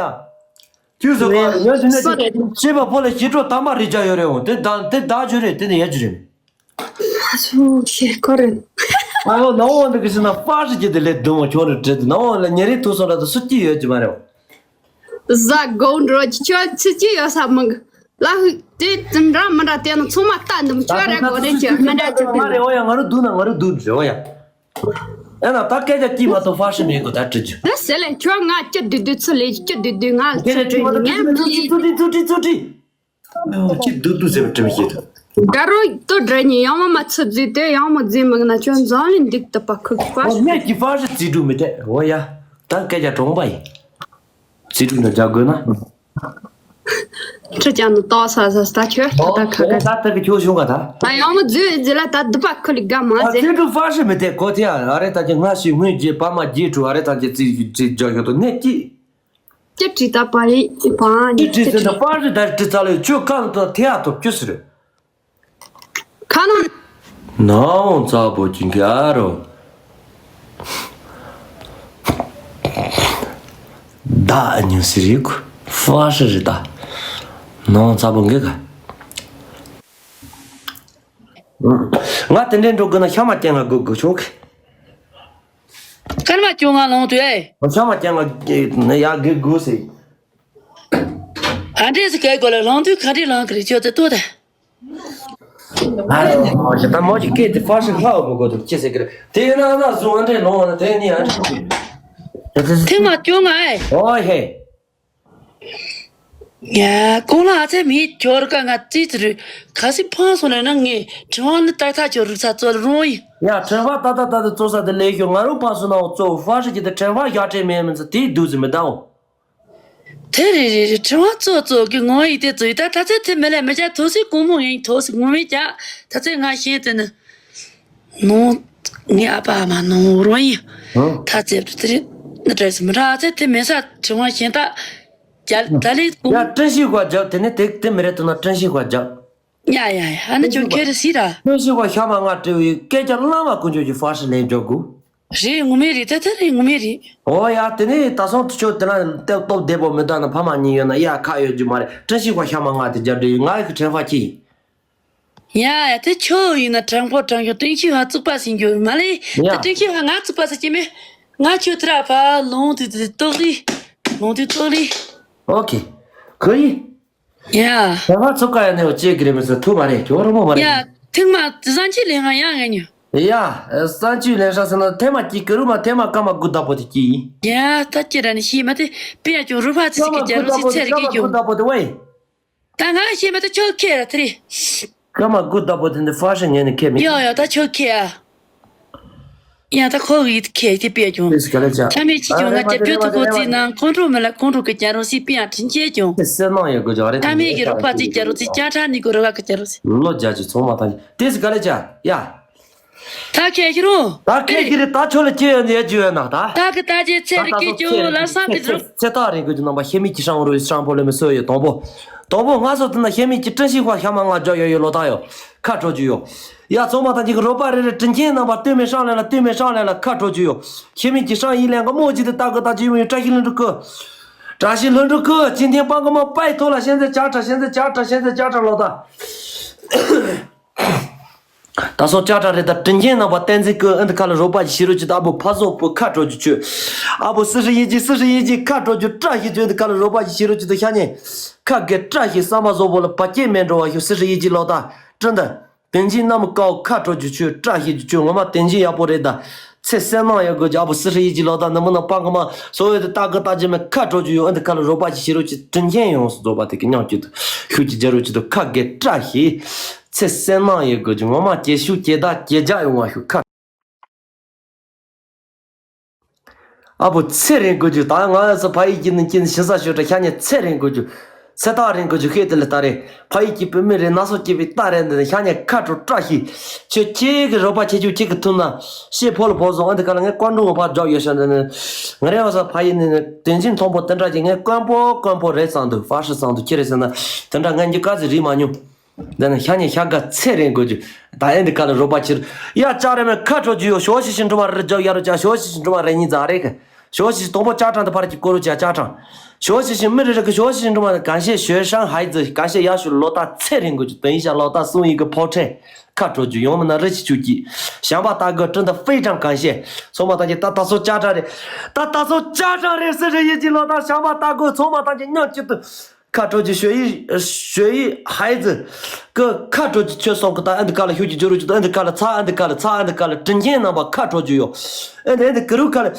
ཁྱོད་ཟེར་གོ་ཉོན་གྱི་མེད་ཅེས་པ་པོ་ལ་ཞི་ཁྲོ་དམ་པ་རི་རྒྱ་ཡོད་རེད་འོང་དེ་ད་དེ་ད་རྒྱུ་རེད་དེ་ནི་ཡ་རྒྱུ་རེད། ཨ་ཚོ་ཤེས་ཁོ་རེད། ཨ་ཡོ་ནོ་འོང་དེ་གི་ཟེར་ན་ཧྥ་ཧྲི་གྱི་དེ་ལས་དུང་བ་ཁྱོད་རེ་བྲེད་དེ་ནོ་འོང་ལ་ཉེ་རིང་ཐུག་སོང་ར་དུ་སུ་སྐྱིད་ཡོད་ཀྱི་མ་རེད། ཟ་དགོང་འགྲོ་ཁྱོད་ཚི་ཅི་ཡོད་ས་མི་འགི་ལ་ཧུ་དེ་དེ་འདྲ་མི་འདྲ་དེ་ན་ཚང་མ་ལྟ་འདུམ་ཁྱོད་རེ་གོ་རེ་ཁྱོད་མི་འདྲ་ཅི་དེ་མ་རེད་འོ་ཡ་ང་རུ་དུ་ན་ང་རུ་དུ་རེད་འོ་ཡ། ཨེ་ན་ད་སྐད་ཆ་སྐྱིད་མ་ཐོག་ཧྥ་ཧྲི་མེད་གོ་ད་བྲི་རྒྱུ། དེ་ཟེར་ལེ་ཁྱོད་ང་སྐྱི་དུ་དུ་ཚི་ལེ་སྐྱི་དུ་དུ་ང་སྐྱི་དུ་ངས་མི་ཚུ་ཅི་ཚུ་ཅི་ཚུ་ཅི་ཚུ་ཅི། ཨོ་ཅི་སྡུག་སྡུག་ཟེར་བ་དྲི་མི་ཤེས་ཐུབ། དགའ་རོགས་ཏོ་འདྲ་ཉིན་ཡང་མ་མ་ཚུ་རྫུས་ཏེ་ཡང་མ་རྫུས་མི་གི་ན་ཁྱོད་འཛམ་གླིང་འདུག་ཏུ་པ་ཁུག་པ། ཨོ་ངས་ཀྱི་ཧྥ་ཧྲི་རྩིས་སྒྲུབ་མི་སྤྲད་འོ་ཡ། ད་སྐད་ཆ་གྲོང་པ་ཡིན། རྩིས་སྒྲུབ་ན་རྒྱག་དགོས་ན། ཁྲི་ཅང་ནི་ཏོག་ས་ས་ས་ཁྱོད་ད་ད་ཁ་ཁ། ད་ད་གི་ཁྱོད་བྱུང་ག་ད། ད་ཡང་མ་རྫུས་རྫུས་ལ་ད་སྡུག་པ་ཁུ་ལི་དགའ་མ་ཨ་ཟེ། རྩིས་སྒྲུབ་ཧྥ་ཧྲི་མི་སྤྲད་གོ་ཐེ་ཨ་རེ་ད་ཀྱི་སྔ་ཕྱི་སྔོན་རྗེས་བར་མ་རྗེས་དྲུག་ཨ་རེ་ད་ཀྱི་རྩིས་རྩིས་རྒྱག་ཡོད་དོ་ནས་ཀྱི། ཅི་བྲིས་ད་པ་རི་པ་ནི་ཅི་བྲིས་ཟེར་ན་པ་རི་ད་བྲིས་ཚར་ལས་ཆོས་གང་དང་ཐེ་ཡ་ཐོབ་ཅི་ཟེར། ཁ་ནང་། ནའོ་ཚ་པོ་ཅིག་ག་རོ། ད་ཉུ་སི་རི་ཀུ་ཧྥ་ཧྲི་རི་ད། ནའོ་ཚ་པོ་འགེ་ག་ང་དེ་འདྲའི་འགྲོ་དགོས་ན་ཤ་མ་སྐྱེ་ང་དགོས་དགོས་ཆོག་གི། སྐར་མ་བཅོ་ལྔ་ལོངས་དུས་ཨེ། ཤ་མ་སྐྱེ་ང་ཡ་དགོས་དགོས་ཟེར། ཨ་འདྲས་སུ་སྐད་གོ་ལ་ལང་དུས་ག་འདྲས་ལང་གི་རེད་ཁྱོད་ཚོ་ལྟོས་དང་། ཨ་རོ་ཞེ་ད་མོ་ཅིག་སྐད་དེ་ཕར་ཞིག་ལྷག་མི་དགོས་འདུག་ཅི་ཟེར་གི་རེད། དེ་ཡིན་ན་ན་བཟུང་ཨ་འདྲས་ལོང་ན་དེ་ནི་ཨ་འདྲས། ཐེངས་མ་སྐྱོ་ང་ཨེ། ཨོ་ཧེ། ཡ་ཀོང་ལ་ཨ་ཚེ་མི་ཁྱོར་ཀ་ང་ཙི་ཙི་རུ་ག་སི་ཕང་སོང་ན་ན་ངས་དྲི་བ་ནི་ཏག་ཏག་ཁྱོད་རུ་ཚ་ཙོལ་རུང་ཡིན། ཡ་དྲན་པ་ཏག་ཏག་ཏག་ཏག་ཙོ་ས་དེ་ལས་ཤོག་ང་རུ་ཕང་སོང་ན་འོ་ཙོ་ཧྥ་ཧྲི་ཀྱི་དེ་དྲན་པ་ཡ་བྲལ་མེད་མི་ཚེ་དེའི་དུས་ཟིན་མི་ད་འོ། དེ་རེད་རེད་རེད། དྲི་བ་ཙོ་ཙོ་གི་ངོ་ཡི་དེ་ཙོ་ཡི་ད་ད་ཚེ་དེ་མི་ལས་མི་བྱ་ཐོ་སི་ཀོང་མོ་ཡིན་ཐོ་སི་ངོ་མི་བྱ་ད་ཚེ་ང་ཤེས་དེ་ནི། ནོ། ངའི་ཨ་ཕ་ཨ་མ་ནོ་རོ་ཡིན། ཧང་། ད་ཚེ་དེ་རེད་ནི་དྲ་སི་མི་ར་ཚེ་དེ་མི་ས་དྲི་བ་ཤེས་ད། རྒྱ་ད་ལི་ཀོང་ཡ་མོ། བཀྲ་ཤིས་དཔལ་འབྱོར་དེ་ནི་དེ་དེ་མི་རེད་དུ་ན་བཀྲ་ཤིས་དཔལ་འབྱོར། ཡ་ཡ་ཡ་ཨ་ནི་ཅོ་ཁེ་རི་སི་ར། བཀྲ་ཤིས་དཔལ་ཤ་མ་ང་སྤྲེའུ་ཡི་སྐད་ཆ་བླ་མ་དཀོན་མཆོག་གི་ཧྥ་ཧྲི་ལེན་འཇོག་གུ། རེད་ངོ་མས་རེད་ད་ད་རེད་ངོ་མས་རེད། ཨོ་ཡ་དེ་ནས་ད་སོང་དུ་ཆོ་དེ་ན་ལྟ་སྟོབས་བདེ་པོ་མི་འདུག་ན་ཕ་མ་གཉིས་ཡོད་ན་ཡ་ཁ་ཡོད་རྒྱུ་མ་རེད། བཀྲ་ཤིས་ཁོ་ཤ་མ་ང་དེ་རྒྱབ་འདྲེ་ཡོད་ང་ཡི་གི་དྲན་པ་ཅི་ཡིན། ཡ་ཡ་དེ་ཁྱོད་ཡིན་ན་དྲང་པོ་དྲང་ཤོག་བཀྲ་ཤིས་ཧ་བཙུགས་པ་ཟིན་རྒྱུ་མ་ལེ། ཡ་དེ་བཀྲ་ཤིས་ཧ་ང་བཙུགས་པ་ཟིན་གྱི་མེད། ང་ཁྱོད་དེ་ར་ཕ་ལོང་དུས་དུས་ཏོག་ལི། ལོང་དུས་ཏོག་ལི། ཨོ་ཁེ། ཁོ་ཡིན། ཡ། ད་ང་ཚོ་ཀ་ཡ་ནས་ཅེས་གི་རེད་མི་ཟེར་ཐུབ་མ་རེད་ཁྱོད་རོ་མོ་མ་རེད། ཡ། ཐེངས་མ་དེ་སང་ཅི་ལེན་ང་ཡང་ངས་ཉོ། ཡ། སང་ཅི་ལེན་ཤག་ཟེར་ན་ཐེངས་མ་གཅིག་གི་རུ་མ་ཐེངས་མ་སྐར་མ་དགུ་བདག་པོ་དེ་གཅིག་ཡིན། ཡ། ད་ཅི་ར་ནི་ཤི་མ་དེ་པི་ཡ་ཅུང་རུ་ཕ་ཚི་ཅི་གི་རྒྱ་རུ་ཚི་ཚེ་རི་གི་ཀྱོ། ད་ང་ཤི་མ་དེ་ཆོ་ཁེ་ར་ཚི་རི། སྐར་མ་དགུ་བདག་པོ་དེ་འདི་ཧྥ་ཧྲི་ངས་ནི་ཁེ་མི། ཡ་ཡ་ད་ཆོ་ཁེ་ཨ། ཡང་ད་ཁོ་གིས་ཁྱེད་ཀྱི་དཔེ་ཀྱང་། དེས་ག་ལེ་ཅག་ཐ་མའི་ཁྱི་ཀྱང་ང་རྒྱབ་སྐྱོར་ཐུག་གོ་རྩིས་ནང་ཁོང་ཁྲོ་མི་ལ་ཁོང་ཁྲོ་གི་རྒྱ་རོ་སི་པི་ཡང་དྲིན་ཆེ་ཀྱང་། དེ་སེ་ནང་ཡོད་དགོས་ཀྱང་རེད། ཐ་མའི་གི་རོགས་པ་ཅིག་རྒྱ་རོ་སི་ཅ་ཁྲ་ནི་གོ་རོ་བ་གི་རྒྱ་རོ་སི། ལོ་རྒྱ་ཅིག་ཚོང་མ་ཐང་དེས་ག་ལེ་ཅག་ཡ། ད་ཁྱེད་ཀྱི་རོ། ད་ཁྱེད་ཀྱི་རེད་ད་ཆོ་ལ་ཁྱེད་ཡོད་ནས་རྒྱུ་ཡོད་ན་ད། ད་གི་ད་ཅེ་ཚེ་རི་ཀི་ཀྱོ་ལ་སང་གི་རོ། ཚེ་ཐག་རིང་གི་རྒྱུ་ནང་པ་ཤེ་མི་ཀྱི་ཧྲང་རོ་ཧྲང་པོ་ལེ་མི་སོ་ཡོད་དང་པོ། དང་པོ་ང་ཚོ་དེ་ན་ཤེ་མི་ཀྱི་བཀྲ་ཤིས་ཁ་ཤ་མ་ང་རྒྱ་ཡོད་ཡོད་ལོ་ད་ཡོད། ཁ་དྲོ་རྒྱུ་ཡོད། ཡ་ཚང་མ་དང་གཅིག་གི་རོགས་པ་རེ་རེ་དྲིན་ཆེན་རྣམ་པ་སྟོད་སྨད་ཧྲང་ལེ་ལ་སྟོད་སྨད་ཧྲང་ལེ་ལ་ཁ་དྲོ་རྒྱུ་ཡོད། ཁྱེད་མི་གྱི་ཧྲང་ཡིན་ལེན་གི་མོ་གཅིག་ཏུ་ལྟ་གི་ལྟ་གི་ཡོད་བཀྲ་ཤིས་ལྷུན་གྲུབ་ཀི། བཀྲ་ཤིས་ལྷུན་གྲུབ་ཀི་ཅི་འཐེན་སྤང་གི་མ་པའི་ཐོག་ལ་ཤན་ཚེ་བྱ་ཁྲ་ཤན་ཚེ་བྱ་ཁྲ་ཤན་ཚེ་བྱ་ཁྲ་ལོ་ད། ད་སོ་ཅ་ཁྲ་རེད་ད་དྲིན་ཆེན་རྣམ་པ་བསྟན་འཛིན་ཀི་ཨ་འདི་ཁ་ལ་རོགས་པ་ཞིག་ཤེས་རོགས་གྱིས་ད་ཨ་བོ་ཕ་བཟང་བུ་ཁ་དྲོ་རྒྱུ་ཁྱོད། ཨ་བོ་སི་ཧྲི་ཡིན་གྱི་སི་ཧྲི་ཡིན་གྱི་ཁ་དྲོ་རྒྱུ་བཀྲ་ཤིས་ཁྱོད་འདི་ཁ་ལ་རོགས་པ་ཞིག་ཤེས་རོགས་གྱིས་ད་ཤ་ཉེ་ཁ་དགེ་བཀྲ་ཤིས་བསམ་པ་བཟང་པོ་ལ་བ་སྐྱེས་མེད་འགྲོ་བ་ཤོག་སི་ཧྲི་ཡིན་གྱི་ལོ་ད། བཀྲ་འདི། དེང་ཕྱིན་གནམ་དཀར་ཁ་དྲོ་རྒྱུ་ཁྱོད་བཀྲ་ཤིས་རྒྱུ་ཁྱོད་ངོ་མ་དེང་ཕྱིན་ཡག་པོ་རེད་ད། ཚེ་བསོད་ནམས་ཡོད་དགོས་ཀྱི་ཨ་བོ་སི་ཧྲི་ཡིན་གྱི་ལོ་ད་ནི་མི་ན་སྤང་གི་མ་སོ་ཡོད་དེ་ལྟ་གི་ལྟ་རྒྱུ་མེད་ཁ་དྲོ་རྒྱུ་ཡོད་ཨ་འདི་ཁ་ལ་རོགས་པ་ཞིག་ཤེས་རོགས་གྱིས་དྲིན་ཆེན་ཡོངས་སུ་རྫོགས་པ་དེ་གི་མཉམ་གྱི་དུ་ཤུགས་ཀྱིས་རྒྱ་རོགས་གྱི་དུ་ཁ་དགེ་བཀྲ་ཤིས། ཚེ་བསོད་ནམས་ཡོད་དགོས་ཀྱི་ངོ་མ་སྐྱེ་ཤུགས་སྐྱེ་བདག་སྐྱེ་རྒྱ་ཡོང་བ་ཤུགས་ཁ། ཨ་བོ་ཚེ་རིང་དགོས་རྒྱུ་ད་ང་ཡ་ས་ཕ་ཡི་སྐྱིད་ནི་སྐྱིད་ནི་ཞི་ས་ཤོད་དྲ་ཤ་ཉེ་ཚེ་རིང་དགོས་རྒྱུ། ཚེ་ཐག་རིང་དགོས་རྒྱུ་ཤེས་དེ་ལས་ལྟ་རེད། ཕ་ཡི་སྐྱིད་པའི་མི་རེད་ན་སོ་སྐྱིད་པའི་རྟ་རེད་འདི་ནི་ཤ་ཉེ་ཁ་དྲོ་བཀྲ་ཤིས། ཁྱོད་ཁྱེད་ཀྱི་རོགས་པ་ཁྱེད་ཁྱོད་ཁྱེད་ཀྱི་ཐུག་ན་ཤེས་ཕོ་ལ་ཕོ་བཟང་ཨ་འདི་ག་ལ་ངས་ཀོན་ཀྲུང་བ་ཕར་འཇོག་ཡོད་ཤ་འདི་ནི། ང་རེ་བ་ས་ཕ་ཡི་ནི་ནི་དེ་འཛིན་མཐོན་པོ་དེ་འདྲ་ཅིག་ངས་ཀོན་པོ་ཀོན་པོ་རེད་ཙང་འདུག་ཧྥ་ཧྲི་ཙང་འདུག་ཁྱེད་རེད་ཟེར་ན་དེ་འདྲ་ངན་གྱི་དཀའ་ཚེ་རིག་མ་མྱོང་། འདི་ནི་ཤ་ཉེ་ཤ་དགའ་ཚེ་རིང་དགོས་རྒྱུ། ད་ཨེ་འདི་ག་ལ་རོགས་པ་ཕྱིར། ཡ་ལྕགས་རེ་མེད་ཁ་དྲོ་རྒྱུ་ཡོད་ཞོ་ཤི་ཤི་འགྲོ་མ་རེ་རྒྱབ་ཡ་རོ་ཅག་ཞོ་ཤི་ཤི་འགྲོ་མ་རེ་གཉིས་རྫ་རེ་གི། ཞོ་ཤི་ཤི་དང་པོ་ལྕགས་ཀྲང་དུ་ཕར་གྱི་སྐོར་རོ་ཅག་ལྕགས་ཀྲང་། ཞོ་ཤི་ཤི་མི་རེ་རེ་གི་ཞོ་ཤི་ཤི་འགྲོ་མ་གང་ཤེས་ཞོ་ཧྲང་ཧའི་ཛི་གང་ཤེས་ཡ་ཞུ་ལོ་ད་ཚེ་རིང་དགོས་རྒྱུ་དོན་ཡིན་ཤ་ལོ་ད་སུང་ཡི་གི་ཕོ་ཁྲེ། ཁ་དྲོ་རྒྱུ་ཡོང་མི་ན་རི་ཆི་ཆུ་གི། ཞང་པ་ད་གི་ཀྲིན་ད་ཧྥེ་ཀྲང་གང་ཤེས། ཚོ་མ་ད་གི་ད་ད་སོ་ལྕགས་ཀྲང་རེད། ད་ད་སོ་ལྕགས་ཀྲང་རེད་སི་རི་ཡི་གི་ལོ་ད་ཞང་པ་ད་གི་ཚོ་མ་ད་གི་ཉག་གི་དུ། ཁ་དྲོ་གི་ཞོ་ཡི་ཞོ་ཡི་ཧའི་ཙི། ཀི་ཁ་དྲོ་གི་ཆོས་སོང་གི་ད་ཨ་འདི་ཀ་ལ་ཤུགས་ཀྱི་སྦྱོར་རུ་གྱི་ད་ཨ་འདི་ཀ་ལ་ཚ་ཨ་འདི་ཀ་ལ་ཚ་ཨ་འདི་ཀ་ལ་དྲིན་ཆེན་རྣམ་པ་ཁ་དྲོ་གི་ཡོད། ཨ་འདི་ཨ་འདི་ཀི་རུ་ཀ་ལ་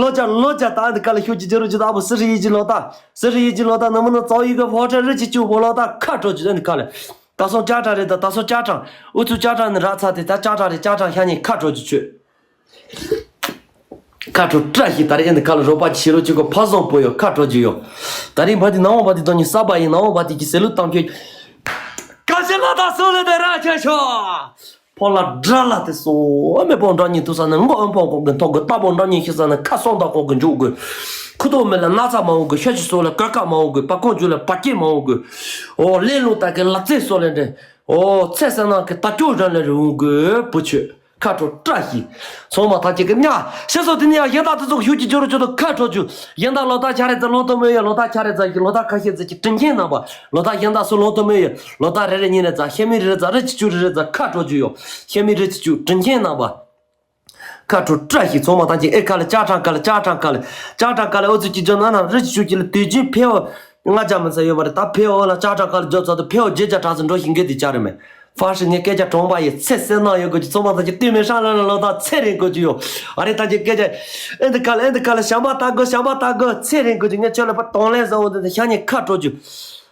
ལོ་ཅ་ལོ་ཅ་ད་ཨ་འདི་ཀ་ལ་ཤུགས་ཀྱི་སྦྱོར་རུ་གྱི་ད་ཨ་བུ་སི་རི་ཡི་གི་ལོ་ད་སི་རི་ཡི་གི་ལོ་ད་ནམ་ནམ་ཙའུ་ཡི་གི་ཕོ་ཁྲ་རི་ཅི་ཅུ་བོ་ལོ་ད་ཁ་དྲོ་གི་ཨ་འདི་ཀ་ལ་ད་སོང་ལྕགས་ཀྲང་རེད་ད་ད་སོང་ལྕགས་ཀྲང་ཨུ་ཚུ་ལྕགས་ཀྲང་ནི་ར་ཚ་དེ་ད་ལྕགས་ཀྲང་རེད་ལྕགས་ཀྲང་ཤ་ཉེ་ཁ་དྲོ་གི་ཆོས། ཁ་དྲོ་བཀྲ་ཤིས་ད་རེས་ཨེ་འདི་ཁ་ལ་རོགས་པ་ཆེ་རུ་གཅིག་གོ་ཕ་བཟང་པོ་ཡོད་ཁ་དྲོ་རྒྱུ་ཡོད། ད་རེས་འཕགས་འདི་ནང་འོང་འཕགས་འདི་དང་ཉིན་གསར་པ་ཡིན་ནང་འོང་འཕགས་འདི་གི་ཟེར་ལུགས་གཏམ་ཁྱོད། ཀ་ཤི་ལ་ད་སུ་ལ་དེ་ར་ཁྱོད་ཤོ། ཕོ་ལ་དགྲ་ལ་དེ་སོ་མེ་པོ་འདྲ་ཉིན་ཐུག་ས་ནས་མགོ་ཨོན་ཕོ་ཀོག་གི་ཐོག་གི་རྟ་པོ་འདྲ་ཉིན་ཤི་ས་ནས་ཁ་སོང་ད་ཀོག་གི་འཇུག་དགོས། ཁུ་ཐོག་མེ་ལ་ན་ཚ་མ་འོང་གི་ཤ་ཆུ་སོ་ལ་ཀ་ཀ་མ་འོང་གི་པ་ཀོང་ཇུ་ལ་པ་སྐྱེས་མ་འོང་གི། ཨོ་ལེ་ལོ་ད་གི་ལག་རྩེད་སོ་ལ་འདྲེ། ཨོ་ཚེ་ས་ནང་གི་ད་ཀྱོ་ར་ལ་རི་འོང་གི་བུ་ཆོས། ཁ་དྲོ་བཀྲ་ཤིས། ཚང་མ་ཐག་གཅིག་གི་ཉ། ཤེས་སོ་དེ་ནི་ཡང་གཞན་དག་དེ་ཚོ་ཤུགས་ཀྱིས་སྦྱོར་རུ་ཆུ་དང་ཁ་དྲོ་རྒྱུ། གཞན་དག་ལོ་ཐག་ཆ་རེ་ཙམ་ལོང་དུ་མོ་ཡོད་ལོ་ཐག་ཆ་རེ་ཙམ་གྱི་ལོ་ཐག་ཁ་ཤས་ཙམ་གྱི་དྲིན་ཆེན་རྣམ་པ། ལོ་ཐག་གཞན་དག་སུ་ལོང་དུ་མོ་ཡོད་ལོ་ཐག་རེ་རེ་གཉིས་རེ་ཙམ་ཤེས་མི་རེ་རེ་ཙམ་རི་ཆི་ཆུ་རེ་རེ་ཙམ་ཁ་དྲོ་རྒྱུ་ཡོད། ཤེས་མི་རི་ཆི་ཆུ་དྲིན་ཆེན་རྣམ་པ། ཁ་དྲོ་བཀྲ་ཤིས། ཚང་མ་ཐག་གཅིག་ཨེ་ཁ་ལ་ལྕགས་ཀྲང་ཁ་ལ་ལྕགས་ཀྲང་ཁ་ལ་ལྕགས་ཀྲང་ཁ་ལ་ཨོ་ཚུ་གྱི་ཇོ་ན་ན་རི་ཆི་ཆུ་གྱི་ལ་དུས་རྒྱུན་ཕེ་བ། ལྔ་བརྒྱ་མི་ཚད་ཡོད་མ་རེད། ད་ཕེའོ་ལ་ལྕགས་ཁྲ་ཁ་ལ་འཇོག་ཚར་དུས་ཕེའོ་བརྒྱད་བརྒྱ་དྲག་ཙམ་འགྲོ་བཞིན་གི་དེ་ཅག་རེད་མེད། ཧྥ་ཧྲི་ངས་སྐད་ཆ་གྲོང་པ་ཡི་ཚེ་བསོད་ནམས་ཡོད་དགོས་ཀྱི་ཚོད་མ་ཐག་ཅིག་ལྟོས་མེད་ཧྲང་ལ་ལ་ལོ་ད་ཚེ་རིང་དགོས་ཀྱི་ཡོད། ཨ་རེ་ད་ཅིག་སྐད་ཆ་ཨེ་འདི་ཁ་ལ་ཨེ་འདི་ཁ་ལ་བྱམས་པ་ལྟ་དགོས། བྱམས་པ་ལྟ་དགོས། ཚེ་རིང་དགོས་ཀྱི་ངས་ཁྱོད་ལ་པ་དོང་ལེན་བཟང་བོ་འདི་ཤ་ཉེ་ཁ་དྲོ་རྒྱུ།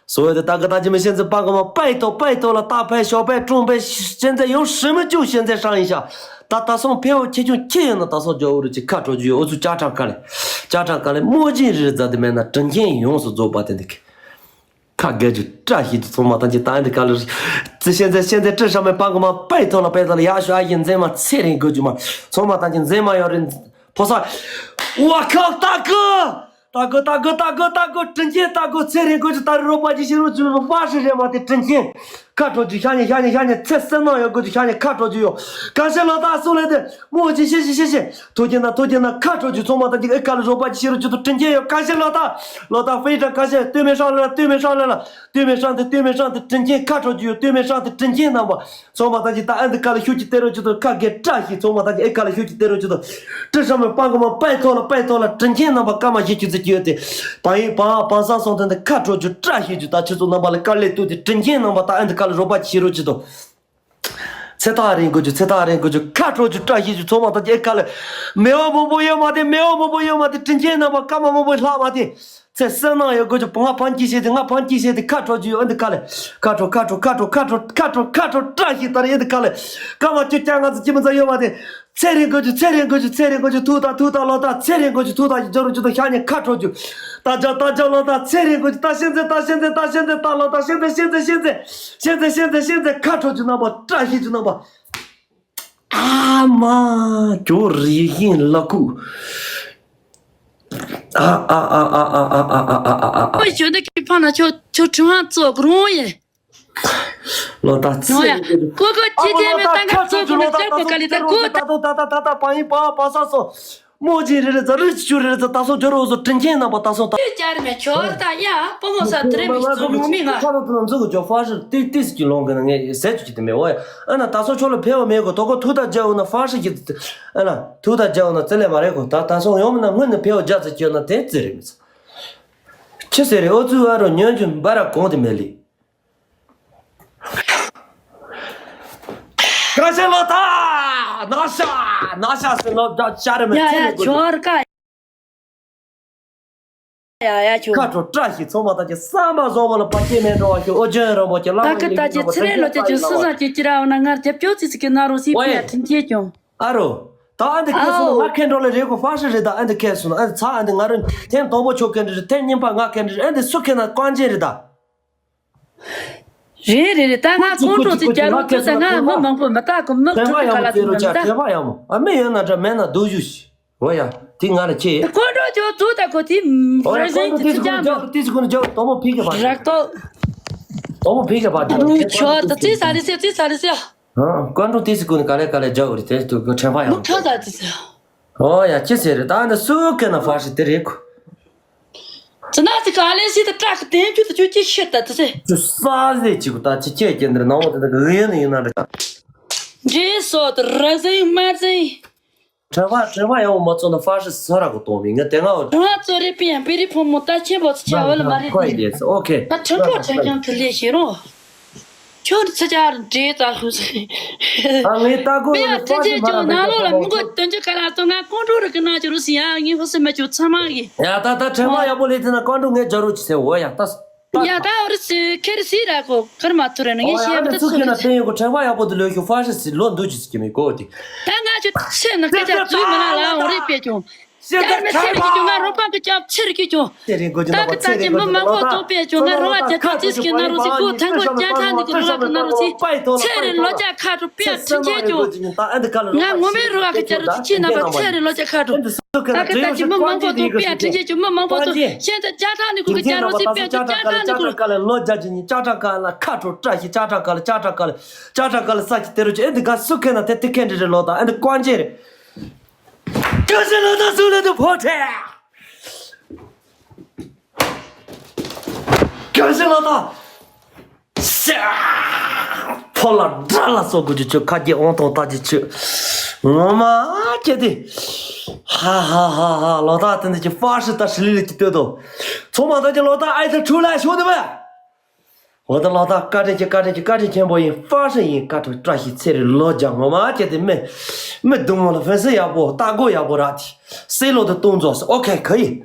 སོ་ཡོད་དེ་ད་གི་ད་ཅི་མི་ཤེས་ཚེ་པ་གི་མ་པའི་ཐོག་པའི་ཐོག་ལ་ལྟ་ཕའི་ཞོགས་པའི་ཀྲུང་པའི་ཤེས་ཚེ་ཡོང་ཧྲི་མི་ཅུ་ཤེས་ཚེ་ཧྲང་ཡིན་ཤ། ད་ད་སོང་ཕེའོ་ཁྱེད་ཆུང་ཁྱེད་ཡོད་ན་ད་སོང་ཇོ་འུ་རུ་ཅིག་ཁ་དྲོ་རྒྱུ་ཡོད། འུ་ཚུ་ལྕགས་ཁྲ་ཁ་ལ་ལྕགས་ཁྲ་ཁ་ལ་རྨོ་ཅིང་རི་རི་རྫ་དེ་མེད་ན་དྲིན་ཆེན་ཡོངས་སུ་རྫོགས་པ་དེ་འདི་གི། ཁ་རྒྱལ་རྒྱུ་བཀྲ་ཤིས་རྒྱུ་ཚང་མ་ཐམས་ཅད་ད་འདི་ག་ལ་རེད། ཙི་ཤེན་ཙེ་ཤེན་ཙེ་ཏྲི་ཧྲ་མེ་པང་གི་མ་པའི་ཐོག་ལ་པའི་ཐོག་ལ་ཡག་ཤོས་ཨ་ཡིན་མཛེས་མ་ཚེ་རིང་དགོས་རྒྱུ་མ་ཚང་མ་ཐམས་ཅད་མཛེས་མ་ཡོད་རེད། ཕོ་ས་ཝ་ཁག་ལྟ་གི་ལྟ་གི་ལྟ་གི་ལྟ་གི་ལྟ་གི་དྲིན་ཆེན་ལྟ་གི་ཚེ་རིང་དགོས་རྒྱུ་ད་རེ་རོགས་པ་ཅི་ཤེས་རོགས་ཅི་རོགས་པ་ཧྲི་རེད་མ་དེ་དྲིན་ཆེན། ཁ་དྲོ་རྒྱུ་ཤ་ཉེ་ཤ་ཉེ་ཤ་ཉེ་ཚེ་བསོད་ནམས་ཡོད་དགོས་རྒྱུ་ཤ་ཉེ་ཁ་དྲོ་རྒྱུ་ཡོད། གང་ཤེས་ལོ་ད་སུ་ལས་དེ་རྨོ་ཅིང་ཤེས་ཤེས་ཤེས་ཤེས། ཐུགས་རྗེ་གནང་ཐུགས་རྗེ་གནང་ཁ་དྲོ་རྒྱུ་ཚང་མ་ཐམས་ཅད་ཨེ་ཁ་ལ་རོགས་པ་ཅི་ཤེས་རོགས་ཅི་ཐུགས་དྲིན་ཆེན་ཡོད། གང་ཤེས་ལོ་ད་ལོ་ད་ཧྥེ་ཏྲ་གང་ཤེས་ལྟོས་མེད་ཧྲང་ལ་ལྟོས་མེད་ཧྲང་ལ་ལ་ལྟོས་མེད་ཧྲང་དེ་ལྟོས་མེད་ཧྲང་དེ་དྲིན་ཆེན་ཁ་དྲོ་རྒྱུ་ཡོད། ལྟོས་མེད་ཧྲང་དེ་དྲིན་ཆེན་རྣམ་པ་ཚང་མ་ཐམས་ཅད་ད་ཨེ་འདི་ཁ་ལ་ཤུགས་ཀྱིས་བསྟན་རོགས་ཅི་ཐུགས་ཁ་རྒྱལ་བཀྲ་ཤིས་ཚང་མ་ཐམས་ཅད་ཨེ་ཁ་ལ་ཤུགས་ཀྱིས་བསྟན་རོགས་ཅི་ཐུགས། ཏྲི་ཧྲ་མེ་པང་གི་མ་པའི་ཐོག་ལ་པའི་ཐོག་ལ་དྲིན་ཆེན་རྣམ་པ་སྐར་མ་བཞི་བཅུ་ཙམ་ཅིག་ཡོད་དེ། བང་ཡིག་བང་བང་ས་སོང་དོན་དེ་ཁ་དྲོ་རྒྱུ་བཀྲ་ཤིས་རྒྱུ་ད་ཁྱེད་ཚོ་རྣམ་པ་ལ་དཀའ་ལས་བཏུས་ཏེ་དྲིན་ཆེན་རྣམ་པ་ད་ཨེ་འདི་ཁ་ལ་རོགས་པ་ཅི་ཤེས་རོགས་ཅི་ཐུགས། ཚེ་ཐག་རིང་དགོས་རྒྱུ་ཚེ་ཐག་རིང་དགོས་རྒྱུ་ཁ་དྲོ་རྒྱུ་བཀྲ་ཤིས་རྒྱུ་ཚང་མ་ཐམས་ཅད་ཨེ་ཁ་ལ། མེ་བ་མང་པོ་ཡོད་མ་དེ་མེ་བ་མང་པོ་ཡོད་མ་དེ་དྲིན་ཆེན་རྣམ་པ་སྐར་མ་མང་པོ་ལྷག་མ་དེ། ཚེ་བསོད་ནམས་ཡོད་དགོས་རྒྱུ་ང་ཕན་སྐྱེད་བྱས་ཏེ་ང་ཕན་སྐྱེད་བྱས་ཏེ་ཁ་དྲོ་རྒྱུ་ཡོད་ཨེ་འདི་ཁ་ལ། ཁ་དྲོ་ཁ་དྲོ་ཁ་དྲོ་ཁ་དྲོ་ཁ་དྲོ་ཁ་དྲོ་བཀྲ་ཤིས་ད་རེད་ཨེ་འདི་ཁ་ལ། སྐར་མ་བཅུ་བརྒྱ་ལྔ་བཅུ་ཅི་མི་ཚང་ཡོད་མ་དེ། ཚེ་རིང་དགོས་རྒྱུ་ཚེ་རིང་དགོས་རྒྱུ་ཚེ་རིང་དགོས་རྒྱུ་ཐུགས་དང་ཐུགས་དང་ལོ་ད་ཚེ་རིང་དགོས་རྒྱུ་ཐུགས་དང་ཞི་འཇོག་རུ་རྒྱུ་དང་ཤ་ཉེ་ཁ་དྲོ་རྒྱུ། ད་ཇ་ད་ཇ་ལོ་ད་ཚེ་རིང་དགོས་རྒྱུ་ད་ཤེན་ཚེ་ད་ཤེན་ཚེ་ད་ཤེན་ཚེ་ད་ལོ་ད་ཤེན་ཚེ་ཤེན་ཚེ་ཤེན་ཚེ་ཤེན་ཚེ་ཤེན་ཚེ་ཤེན་ཚེ་ཁ་དྲོ་རྒྱུ་རྣམ་པ་བཀྲ་ཤིས་རྒྱུ་རྣམ་པ། ཨ་མ་ཇོ་རི་ཡིན་ལ་ཁུ། ཨ་ཨ་ཨ། ཨོ་ཞོ་འདི་གི་ཕ་ན་ཆོ་ཆོ་ཁྲི་ཧང་ཙོ་གི་རོང་ཡེ། ལོ་ད་ཚེ་ནོ་ཡ། ཀོ་ཀོ་ཅི་ཅི་མེ་ཏང་ག་ཙོ་གི་མེ་ཅར་ཀོ་ཀ་ལི་ད་ཀོ་ད། ད་ད་ད་ད་ད་ད་པ་ཡིན་པ་པ་ས་སོ། རྨོ་ཅིང་རི་རི་ཙ་རི་ཅི་ཅུ་རི་རི་ཙ་ད་སོ་ཇོ་རོ་སོ་དྲིན་ཆེན་རྣམ་པ་ད་སོ་ད། ཅར་མེ་ཆོར་ད་ཡ་པོ་མོ་ས་དྲི་མི་ཙུ་མོ་མི་ང་། ཁ་ལོ་ད་ན་འཛུག་གི་ཇོ་ཧྥ་ཧྲི་ཏི་ཏི་སི་ཅི་ལོང་གི་ན་ངས་ཟེར་ཅུ་ཅི་དེ་མེ་འོ་ཡ། ཨ་ན་ད་སོ་ཆོ་ལ་ཕེ་བ་མེ་གོ་དོ་གོ་ཐུག་ད་ཇ་འོ་ན་ཧྥ་ཧྲི་གི། ཨ་ན་ཐུག་ད་ཇ་འོ་ན་ཙི་ལེ་མ་རེ་གོ་ད་ད་སོ་ཡོང་མི་ན་སྔོན་ནས་ཕེ་བ་ཇ་ཙི་ཅི་འོ་ན་དེ་ཙི་རེ་མི་ཙི། ཅི་ཟེར་རེ་ཨོ་ཙུ་ཨ་རོ་ཉོན་ཅུ་འབའ་ར་གོང་དེ་མེ་ལི། ཀ་ཤ་ལོ་ཐ། ན་ཤ་ན་ཤ་སེ་ལོ་ད་ཤ་རེ་མེ་ཡ་ཚེ་ཡ་ལེ་གོ་ཆོར་ཀ། ཡ་ཡ་ཆོ། ཁ་དྲོ་བཀྲ་ཤིས་ཚང་མ་ད་ཀྱི་བསམ་པ་བཟང་བ་ལ་བ་སྐྱེ་མེད་འགྲོ་བ་ཞིག་ཨོ་ཇོན་རོ་མོ་ཀྱི་ལ་ད་ཀི་ད་ཀྱི་ཚེ་རེ་ལོ་ཀྱི་ཀྱི་སུ་ས་ཀྱི་ཀྱི་ར་འོ་ན་ངར་རྒྱབ་སྐྱོར་ཙི་ཙི་ཀྱི་ན་རོ་སི་ཕི་ཡ་དྲིན་ཆེ་ཀྱོང་། ཨ་རོ། ད་ཨ་འདི་ཁེ་སོང་ན་ང་ཁེ་འགྲོ་ལེ་རེ་གོ་ཧྥ་ཤི་རེད། ད་ཨ་འདི་ཁེ་སོང་ན་ཨ་འདི་ཚ་ཨ་འདི་ང་རུ་ཐེངས་དང་པོ་ཆོ་ཁེ་འདྲི་རེད། ཐེངས་གཉིས་པ་ང་ཁེ་འདྲི་རེད། ཨ་འདི་སུ་ཁེ་ན་ཀོན་ཅེ་རེད་ད། རེད་རེད་རེད། ད་ང་ཁོང་ཁྲོ་ཚིག་རྒྱ་རོགས་ཚོད་ད་ང་མི་མང་པོ་མི་རྟག་གི་མི་ཁྲོ་གི་ག་ལ་ཚིག་མི་ད། ཨ་མི་ཡོད་ན་འདྲ་མེད་ན་སྡུག་ཞུ་ཞིག་འོ་ཡ། དེ་ང་ལ་ཁྱེད། ཀོན་ཀྲོ་ཇོ་ཏུ་ད་ཁོ་དེ་ཨོ་ཡ། རེ་ཀོན་ཀྲོ་ཏི་སི་ཀུན་ཇོ་ཏི་སི་ཀུན་ཇོ་དོ་མོ་ཕི་གེ་བ། རག་ཏོ། དོ་མོ་ཕི་གེ་བ། ཆོ་ད་ཙི་ས་རི་སེ་ཙི་ས་རི་སེ། ཀོན་ཀྲོ་ཏི་སི་ཀུན་ག་ལེ་ག་ལེ་ཇོ་རི་ཏེ་ཏུ་གོ་ཁྲེན་པ་ཡང་། ཁྱོ་ད་ཙི་ས། ཨོ་ཡ་ཅི་ཟེར་རེ་ད་ནི་སུ་གེ་ན་ཧྥ་ཤི་དེ་རེད་ཁུ། ཙི་ན་ཙི་ག་ལེ་སི་ད་ཏྲག་ཏེན་ཅུ་ད་ཅུ་ཅི་ཤེ་ད་ཙི་སེ། ཅུ་ས་ཟེ་ཅི་གུ་ད་ཅི་ཁྱེད་ཀྱེ་འདིར་ནང་བ་དེ་ད་གི་ཡོན་ཡིན་ན་རེད། འདྲེ་སོ་ད་ར་ཟིང་མ་ཟིང་། ཁྲེན་པ་ཁྲེན་པ་ཡང་མ་ཚོ་ན་ཧྥ་ཤི་སོ་ར་གོ་གཏོང་མི་ང་དེ་ང་འོ། ཁྲེན་པ་ཚོ་རེ་པི་ཡང་པི་རི་ཕོ་མོ་ད་ཆེན་པོ་ཚོ་ཆ་བ་ལ་མ་རེད། ཁོ་ཡི་ལེ་སོ་ཨོ་ཁེ། ད་ཁྲེན་པོ་ཆ་ཀྱང་དུ་ལེ་ཤེ་རོ། ཁྱོད་ཚ་ཆ་འདྲེ་ད་ཧུ་སི། ཨ་ངའི་ལྟ་སྒོ་པི་ཡང་ཡང་ཕ་ཅན་ཅོ་ནང་ལོགས་ལ་མི་མགོ་སྟོན་ཅོ་ཁ་ལ་ཏོ་ང་ཀོང་ཀྲུ་རི་ཀི་ན་ཅོ་རུ་སི་ཡ་ངའི་ཧུ་སི་མ་ཅོ་ཚ་མ་གི། ཡ་ད་ད་ཁྲེན་པ་ཡག་པོ་ལེ་ཐི་ན་ཀོང་ཀྲུ་ངའི་ཇ་རུ་ཅི་སེ་འོ་ཡ་ད། ཡ་ད་འོ་རི་སི་ཁེ་རི་སི་ར་གོ་ཀར་མ་ཐུ་རེ་ན་ངའི་ཤེས་ཡ་མི་ད་ཚུ་ཁེ་ན་ཏེ་ཡོ་གོ་ཁྲེན་པ་ཡག་པོ་དུ་ལོ་ཤོ་ཧྥ་ཤི་སི་ལོ་འདུ་ཅི་སི་ཀེ་མི་གོ་ཏི། ད་ང་ཅོ་ཚེ་ན་སྐད་ཆ་ཙུའི་མ་ལ་ལ་འོ་རི་པེ་ཅོ། ཤེས་ད་ཁྲེན་པ། ང་རོ་པ་གི་ཅབ་ཚེ་རི་ཀི་ཅོ། ཚེ་རིང་དགོས་ཀྱི་ན་པ་ཚེ་རིང་དགོས་ཀྱི་ན་པ་ད་ཀི་ད་ཅི་མི་མང་པོ་ཐོག་པས་ཀྱོ་ང་རོ་བ་རྒྱ་ཐོག་ཅིས་ཀྱི་ན་རོ་སི་ཀུ་ཐང་གོ་ཅན་ཐང་ནི་ཀི་རོ་ལ་ཀི་ན་རོ་སི་ཚེ་རིང་ལོ་ཅག་ཁ་གྲོ་པས་དྲིན་ཆེ་ཀྱོ། ང་ངོ་མའི་རོ་བ་གི་ཅ་རོ་སི་ཅི་ན་པ་ཚེ་རིང་ལོ་ཅག་ཁ་གྲོ། ད་ཀི་ད་ཅི་མི་མང་པོ་ཐོག་པས་དྲིན་ཆེ་ཀྱོ་མི་མང་པོ་ཐོག་ཤེན་ད་རྒྱ་ཐང་ནི་ཀུ་ཀི་ཅ་རོ་སི་པས་ཀྱོ་ཅ་ཐང་ནི་ཀུ་རོ། ལོ་ཅག་ཅི་ནི་ཅ་ཐང་ཀ་ལ་ཁ་གྲོ་བཀྲ་ཤིས་ཅ་ཐང་ཀ་ལ་ཅ་ཐང་ཀ་ལ་ཅ་ཐང་ཀ་ལ་ས་ཀྱི་དེ་རོ་ཅི་ཨེ་འདི་ག་སུ་ཁེ་ན་དེ་དེ་ཁེ་འདྲི་རེ་ལོ་ད་ཨེ་འདི་ཀོན་ཅེ་རེ། ཀ་ཤི་ལོ་ད་སུ་ལེ་དུ་ཕོ་ཁྲེ། ཀ་ཤི་ལོ་ད། ཤ། ཕོ་ལ་དགྲ་ལ་སོགས་དགོས་ཀྱི་ཆོས། ཁ་སྐྱེ་དབང་ཐང་ལྟ་ཅི་ཆོས། ངོ་མ་སྐྱེ་དེ། ཧ་ཧ་ཧ་ཧ། ལོ་ཏ་དེ་འདི་ཀྱི་ཧྥ་ཧྲི་ཏ་ཧྲི་ལི་ལི་ཀྱི་ལྟོས་དོ། ཚོ་མ་ཏང་ཀྱི་ལོ་ཏ་ཨའི་ཐ་ཁྲུ་ལ་ཤོ་དེ་བས། འོ་ད་ལོ་ཏ་བཀའ་དྲིན་ཆེ། བཀའ་དྲིན་ཆེ། བཀའ་དྲིན་ཆེན་པོ་ཡིན། ཧྥ་ཧྲི་ཡིན། ཁ་ཁྲོ་བཀྲ་ཤིས་ཚེ་རིང་ལོ་བརྒྱ། ངོ་མ་སྐྱེ་དེ་མི་མི་སྡུག་མོ་ལ་ཧྥན་སི་ཡག་པོ། ལྟ་སྒོ་ཡག་པོ་རག་དེ་སེ་ལོ་དེ་གཏོང་རྫོགས་སོ། ཨོ་ཁེ་ཁ་ཡིན།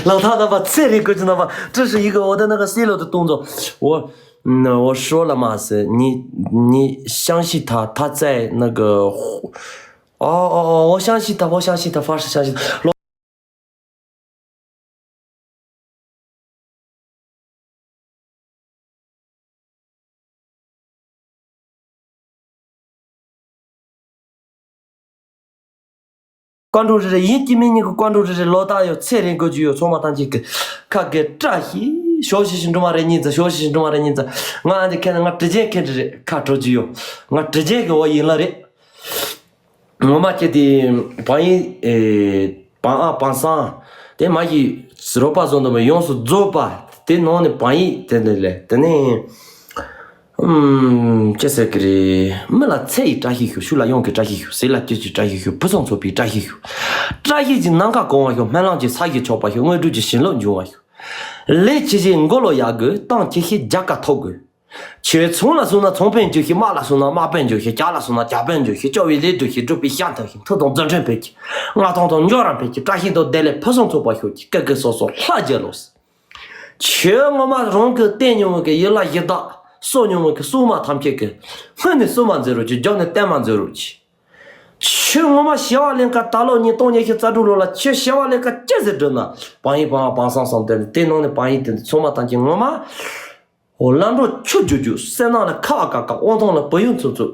ལག་ཐག་རྣམ་པ་ཚེ་རིང་དགོས་ཀྱི་རྣམ་པ་ཀྲི་ཧྲི་ཡི་གེ་འོ་ད་ན་ག་སེ་ལོ་དེ་གཏོང་རྫོགས། 我我说了嘛是你你相信他，他在那个哦哦哦，我相信他，我相信他，发誓相信他。 ཀོན་ཀྲུག་རེ་རེ་ཡིན་གཅིག་མིན་གཉིས་ཀྱི་ཀོན་ཀྲུག་རེ་རེ་ལོ་ཏ་ཡོད། ཚེ་རིང་དགོས་ཀྱི་ཡོད། ཚང་མ་ཐམས་ཅད་ཀྱི་ཁ་གི་བཀྲ་ཤིས་ཞོ་ཤི་ཤི་འགྲོ་མ་རེ་ཉིན་ཙ། ཞོ་ཤི་ཤི་འགྲོ་མ་རེ་ཉིན་ཙ། ང་ཨ་འདི་ཁེ་ན་ང་དྲི་ཅན་ཁེ་འདྲི་རེད། ཁ་དྲོ་ཀྱི་ཡོད། ང་དྲི་ཅན་གྱི་འོ་ཡིན་ལ་རེད། ངོ་མ་སྐྱེ་དེ་བང་ཡིག་ཨེ་བང་ཨ་བང་སང་དེ་མ་གི་རོགས་པ་བཟོ་འདུག་མ་ཡོངས་སུ་རྫོགས་པ་དེ་ནང་ནས་བང་ཡིག་དེ་འདི་ལས་དེ་ནས་ཨུམ་ཅི་ཟེར་གི་རེད། མི་ལ་ཚེ་ཡི་བཀྲ་ཤིས་ཤོག་ཕྱུགས་ལ་གཡང་གི་བཀྲ་ཤིས་ཤོག་ཟས་ལ་སྐྱིད་ཀྱི་བཀྲ་ཤིས་ཤོག་ཕུན་སུམ་ཚོགས་པའི་བཀྲ་ཤིས་ཤོག་བཀྲ་ཤིས་ཀྱི་ནམ་མཁའ་གང་བ་ཤོག་སྨོན་ལམ་གྱི་ས་གཞི་ཆགས་པ་ཤོག་དངོས་གྲུབ་ཀྱི་བྱིན་རླབས་འབྱུང་བ་ཤོག་ལས་ཆེ་ཞིང་མགོ་ལོག་ཡག་དགོས། གཏམ་ཆེ་ཞིང་རྒྱལ་ཁ་ཐོབ་དགོས། ཆོས་ཚོང་ལ་སོང་ན་ཚོང་དཔོན་འགྱུར་ཞིང་། དམག་ལ་སོང་ན་དམག་དཔོན་འགྱུར་ཞིང་། ཇ་ལ་སོང་ན་ཇ་དཔོན་འགྱུར་ཞིང་། སྐྱོ་བའི་ལས་སྒྲུབ་ཞིང་། སྒྲུབ་པའི་ཞལ་མཐོང་ཞིང་། མཐུ་དང་མཛད་འཕྲིན་འཕེལ་གྱིས། མངའ་ཐང་དང་འབྱོར་ར་འཕེལ་གྱིས། བཀྲ་ཤིས་དང་བདེ་ལེགས་ཕུན་སུམ་ཚོགས་པ་ཤོག་ཅིག་ཀ་ཀི་སོ་སོ་ལྷ་རྒྱལ་ལོ། ཆོས་ངོ་མ་རང་གི་བསྟེན་མྱོང་བའི་གི་ཡུལ་ལ་གཞི་བདག་གསོ་མྱོང་བའི་གི་སྲུང་མ་ཐམས་ཅད་ཀྱི་སྔོན་ནས་སྲུང་མ་མཛད་རོགས་ཅིག་རྒྱབ་ནས་བརྟན་མ་མཛད་རོགས་ཅིག་ཆོས་ངོ་མ་ཞི་བ་ལྷན་ཁ་ད་ལོ་ཉིས་སྟོང་ཉི་ཤུ་རྩ་དྲུག་ལོ་ལ་ཆོས་ཞི་བ་ལྷན་ཁ་ཅི་ཟེར་བསྒྲུབ་ན། བང་ཡིག་བང་བང་སང་སང་དེ་ནི་དེ་ནང་ནས་བང་ཡིག་དེ་ཚང་མ་ཐམས་ཅད་ངོ་མ། འོ་ལམ་འགྲོ་ཆུ་རྒྱུག་རྒྱུག་སེམས་ནང་ལ་ཁ་བ་ཀ་ཀ་དབང་ཐང་ལ་བུ་ཡུག་འཚུབ་འཚུབ།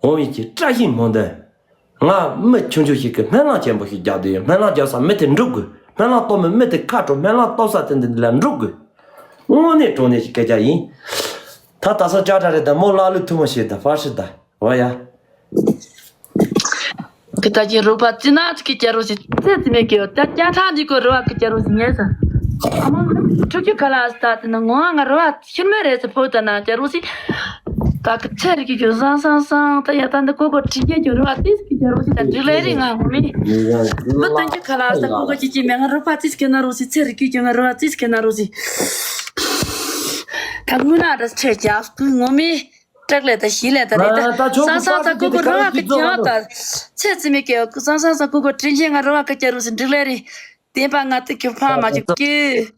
འོང་བའི་ཀྱི་བཀྲ་ཤིས་སྨོན་འདུན། ང་མི་ཆུང་ཆུང་ཞིག་གིས་སྨོན་ལམ་ཆེན་པོ་ཞིག་རྒྱག་འདོད་ཡོད། སྨོན་ལམ་རྒྱག་ས་མི་དེ་འགྲུབ་དགོས། སྨོན་ལམ་གཏོང་མི་མི་དེ་ཁ་དྲོ། སྨོན་ལམ་གཏོང་ས་དེ་འདི་ལ་འགྲུབ་དགོས། དངོས་གནས་དྲང་གནས་ཀྱི་སྐད་ཆ་ཡིན། ད་ད་སང་ཅག་ཁྲ་རེད། ད་མོ་ལག་ལུས་ཐུ་མོ་ཞིག་ད་ཧྥ་ཧྲི་ད་བ་ཡ། ཁི་ད་ཅི་རུ་པ་ཙི་ན་ཅི་ཀི་ཅ་རུ་སི་ཙེ་ཙི་མེ་ཀི་ཡོ། ད་ཅ་ཁྲ་འདི་ཀོ་རུ་བ་ཀི་ཅ་རུ་སི་ཉེ་ས། ཨ་མ་ཁྲུ་ཀི་ཁ་ལ་སི་ད་ཏི་ན་ངོ་ང་རུ་བ་ཤུར་མེ་རེ་སི་ཕོ་ད་ན་ཅ་རུ་སི། ད་ཀི་ཚེ་རི་ཀི་ཀི་སང་སང་སང་ད་ཡ་ད་འདི་ཀོ་ཀོ་ཁྲི་ཀེ་ཀི་རུ་བ་ཏི་སི་ཀི་ཅ་རུ་སི་ད་འདི་ལེ་རི་ང་ངོ་མི། མི་ད་ཀི་ཁ་ལ་སི་ད་ཀོ་ཀོ་ཅི་ཅི་མེ་ང་རུ་བ་ཏི་སི་ཀི་ན་རུ་སི། ཚེ་རི་ཀི་ཀི་ང་རུ་བ་ཏི་སི་ཀི་ན་རུ་སི། ད་ངུ་ན་ད་ཚེ་ཅ་སྐུ་ངོ་མི། སྐྲག་ལས་དང་ཞི་ལས་དང་རེད་ད། ད་ཆོག་གི། སང་སང་ས་ཀུ་ཀུ་རོ་བ་ཀི་ཀྱང་ད། ཚེ་ཙི་མི་ཀྱང་སང་སང་ས་ཀུ་ཀུ་དྲིན་ཆེན་ང་རོ་བ་ཀི་ཀྱང་རུ་སི་འགྲིག་ལས་རེད། བདེན་པ་ང་ཏི་ཀྱང་ཕ་མ་ཀྱང་ཀྱི།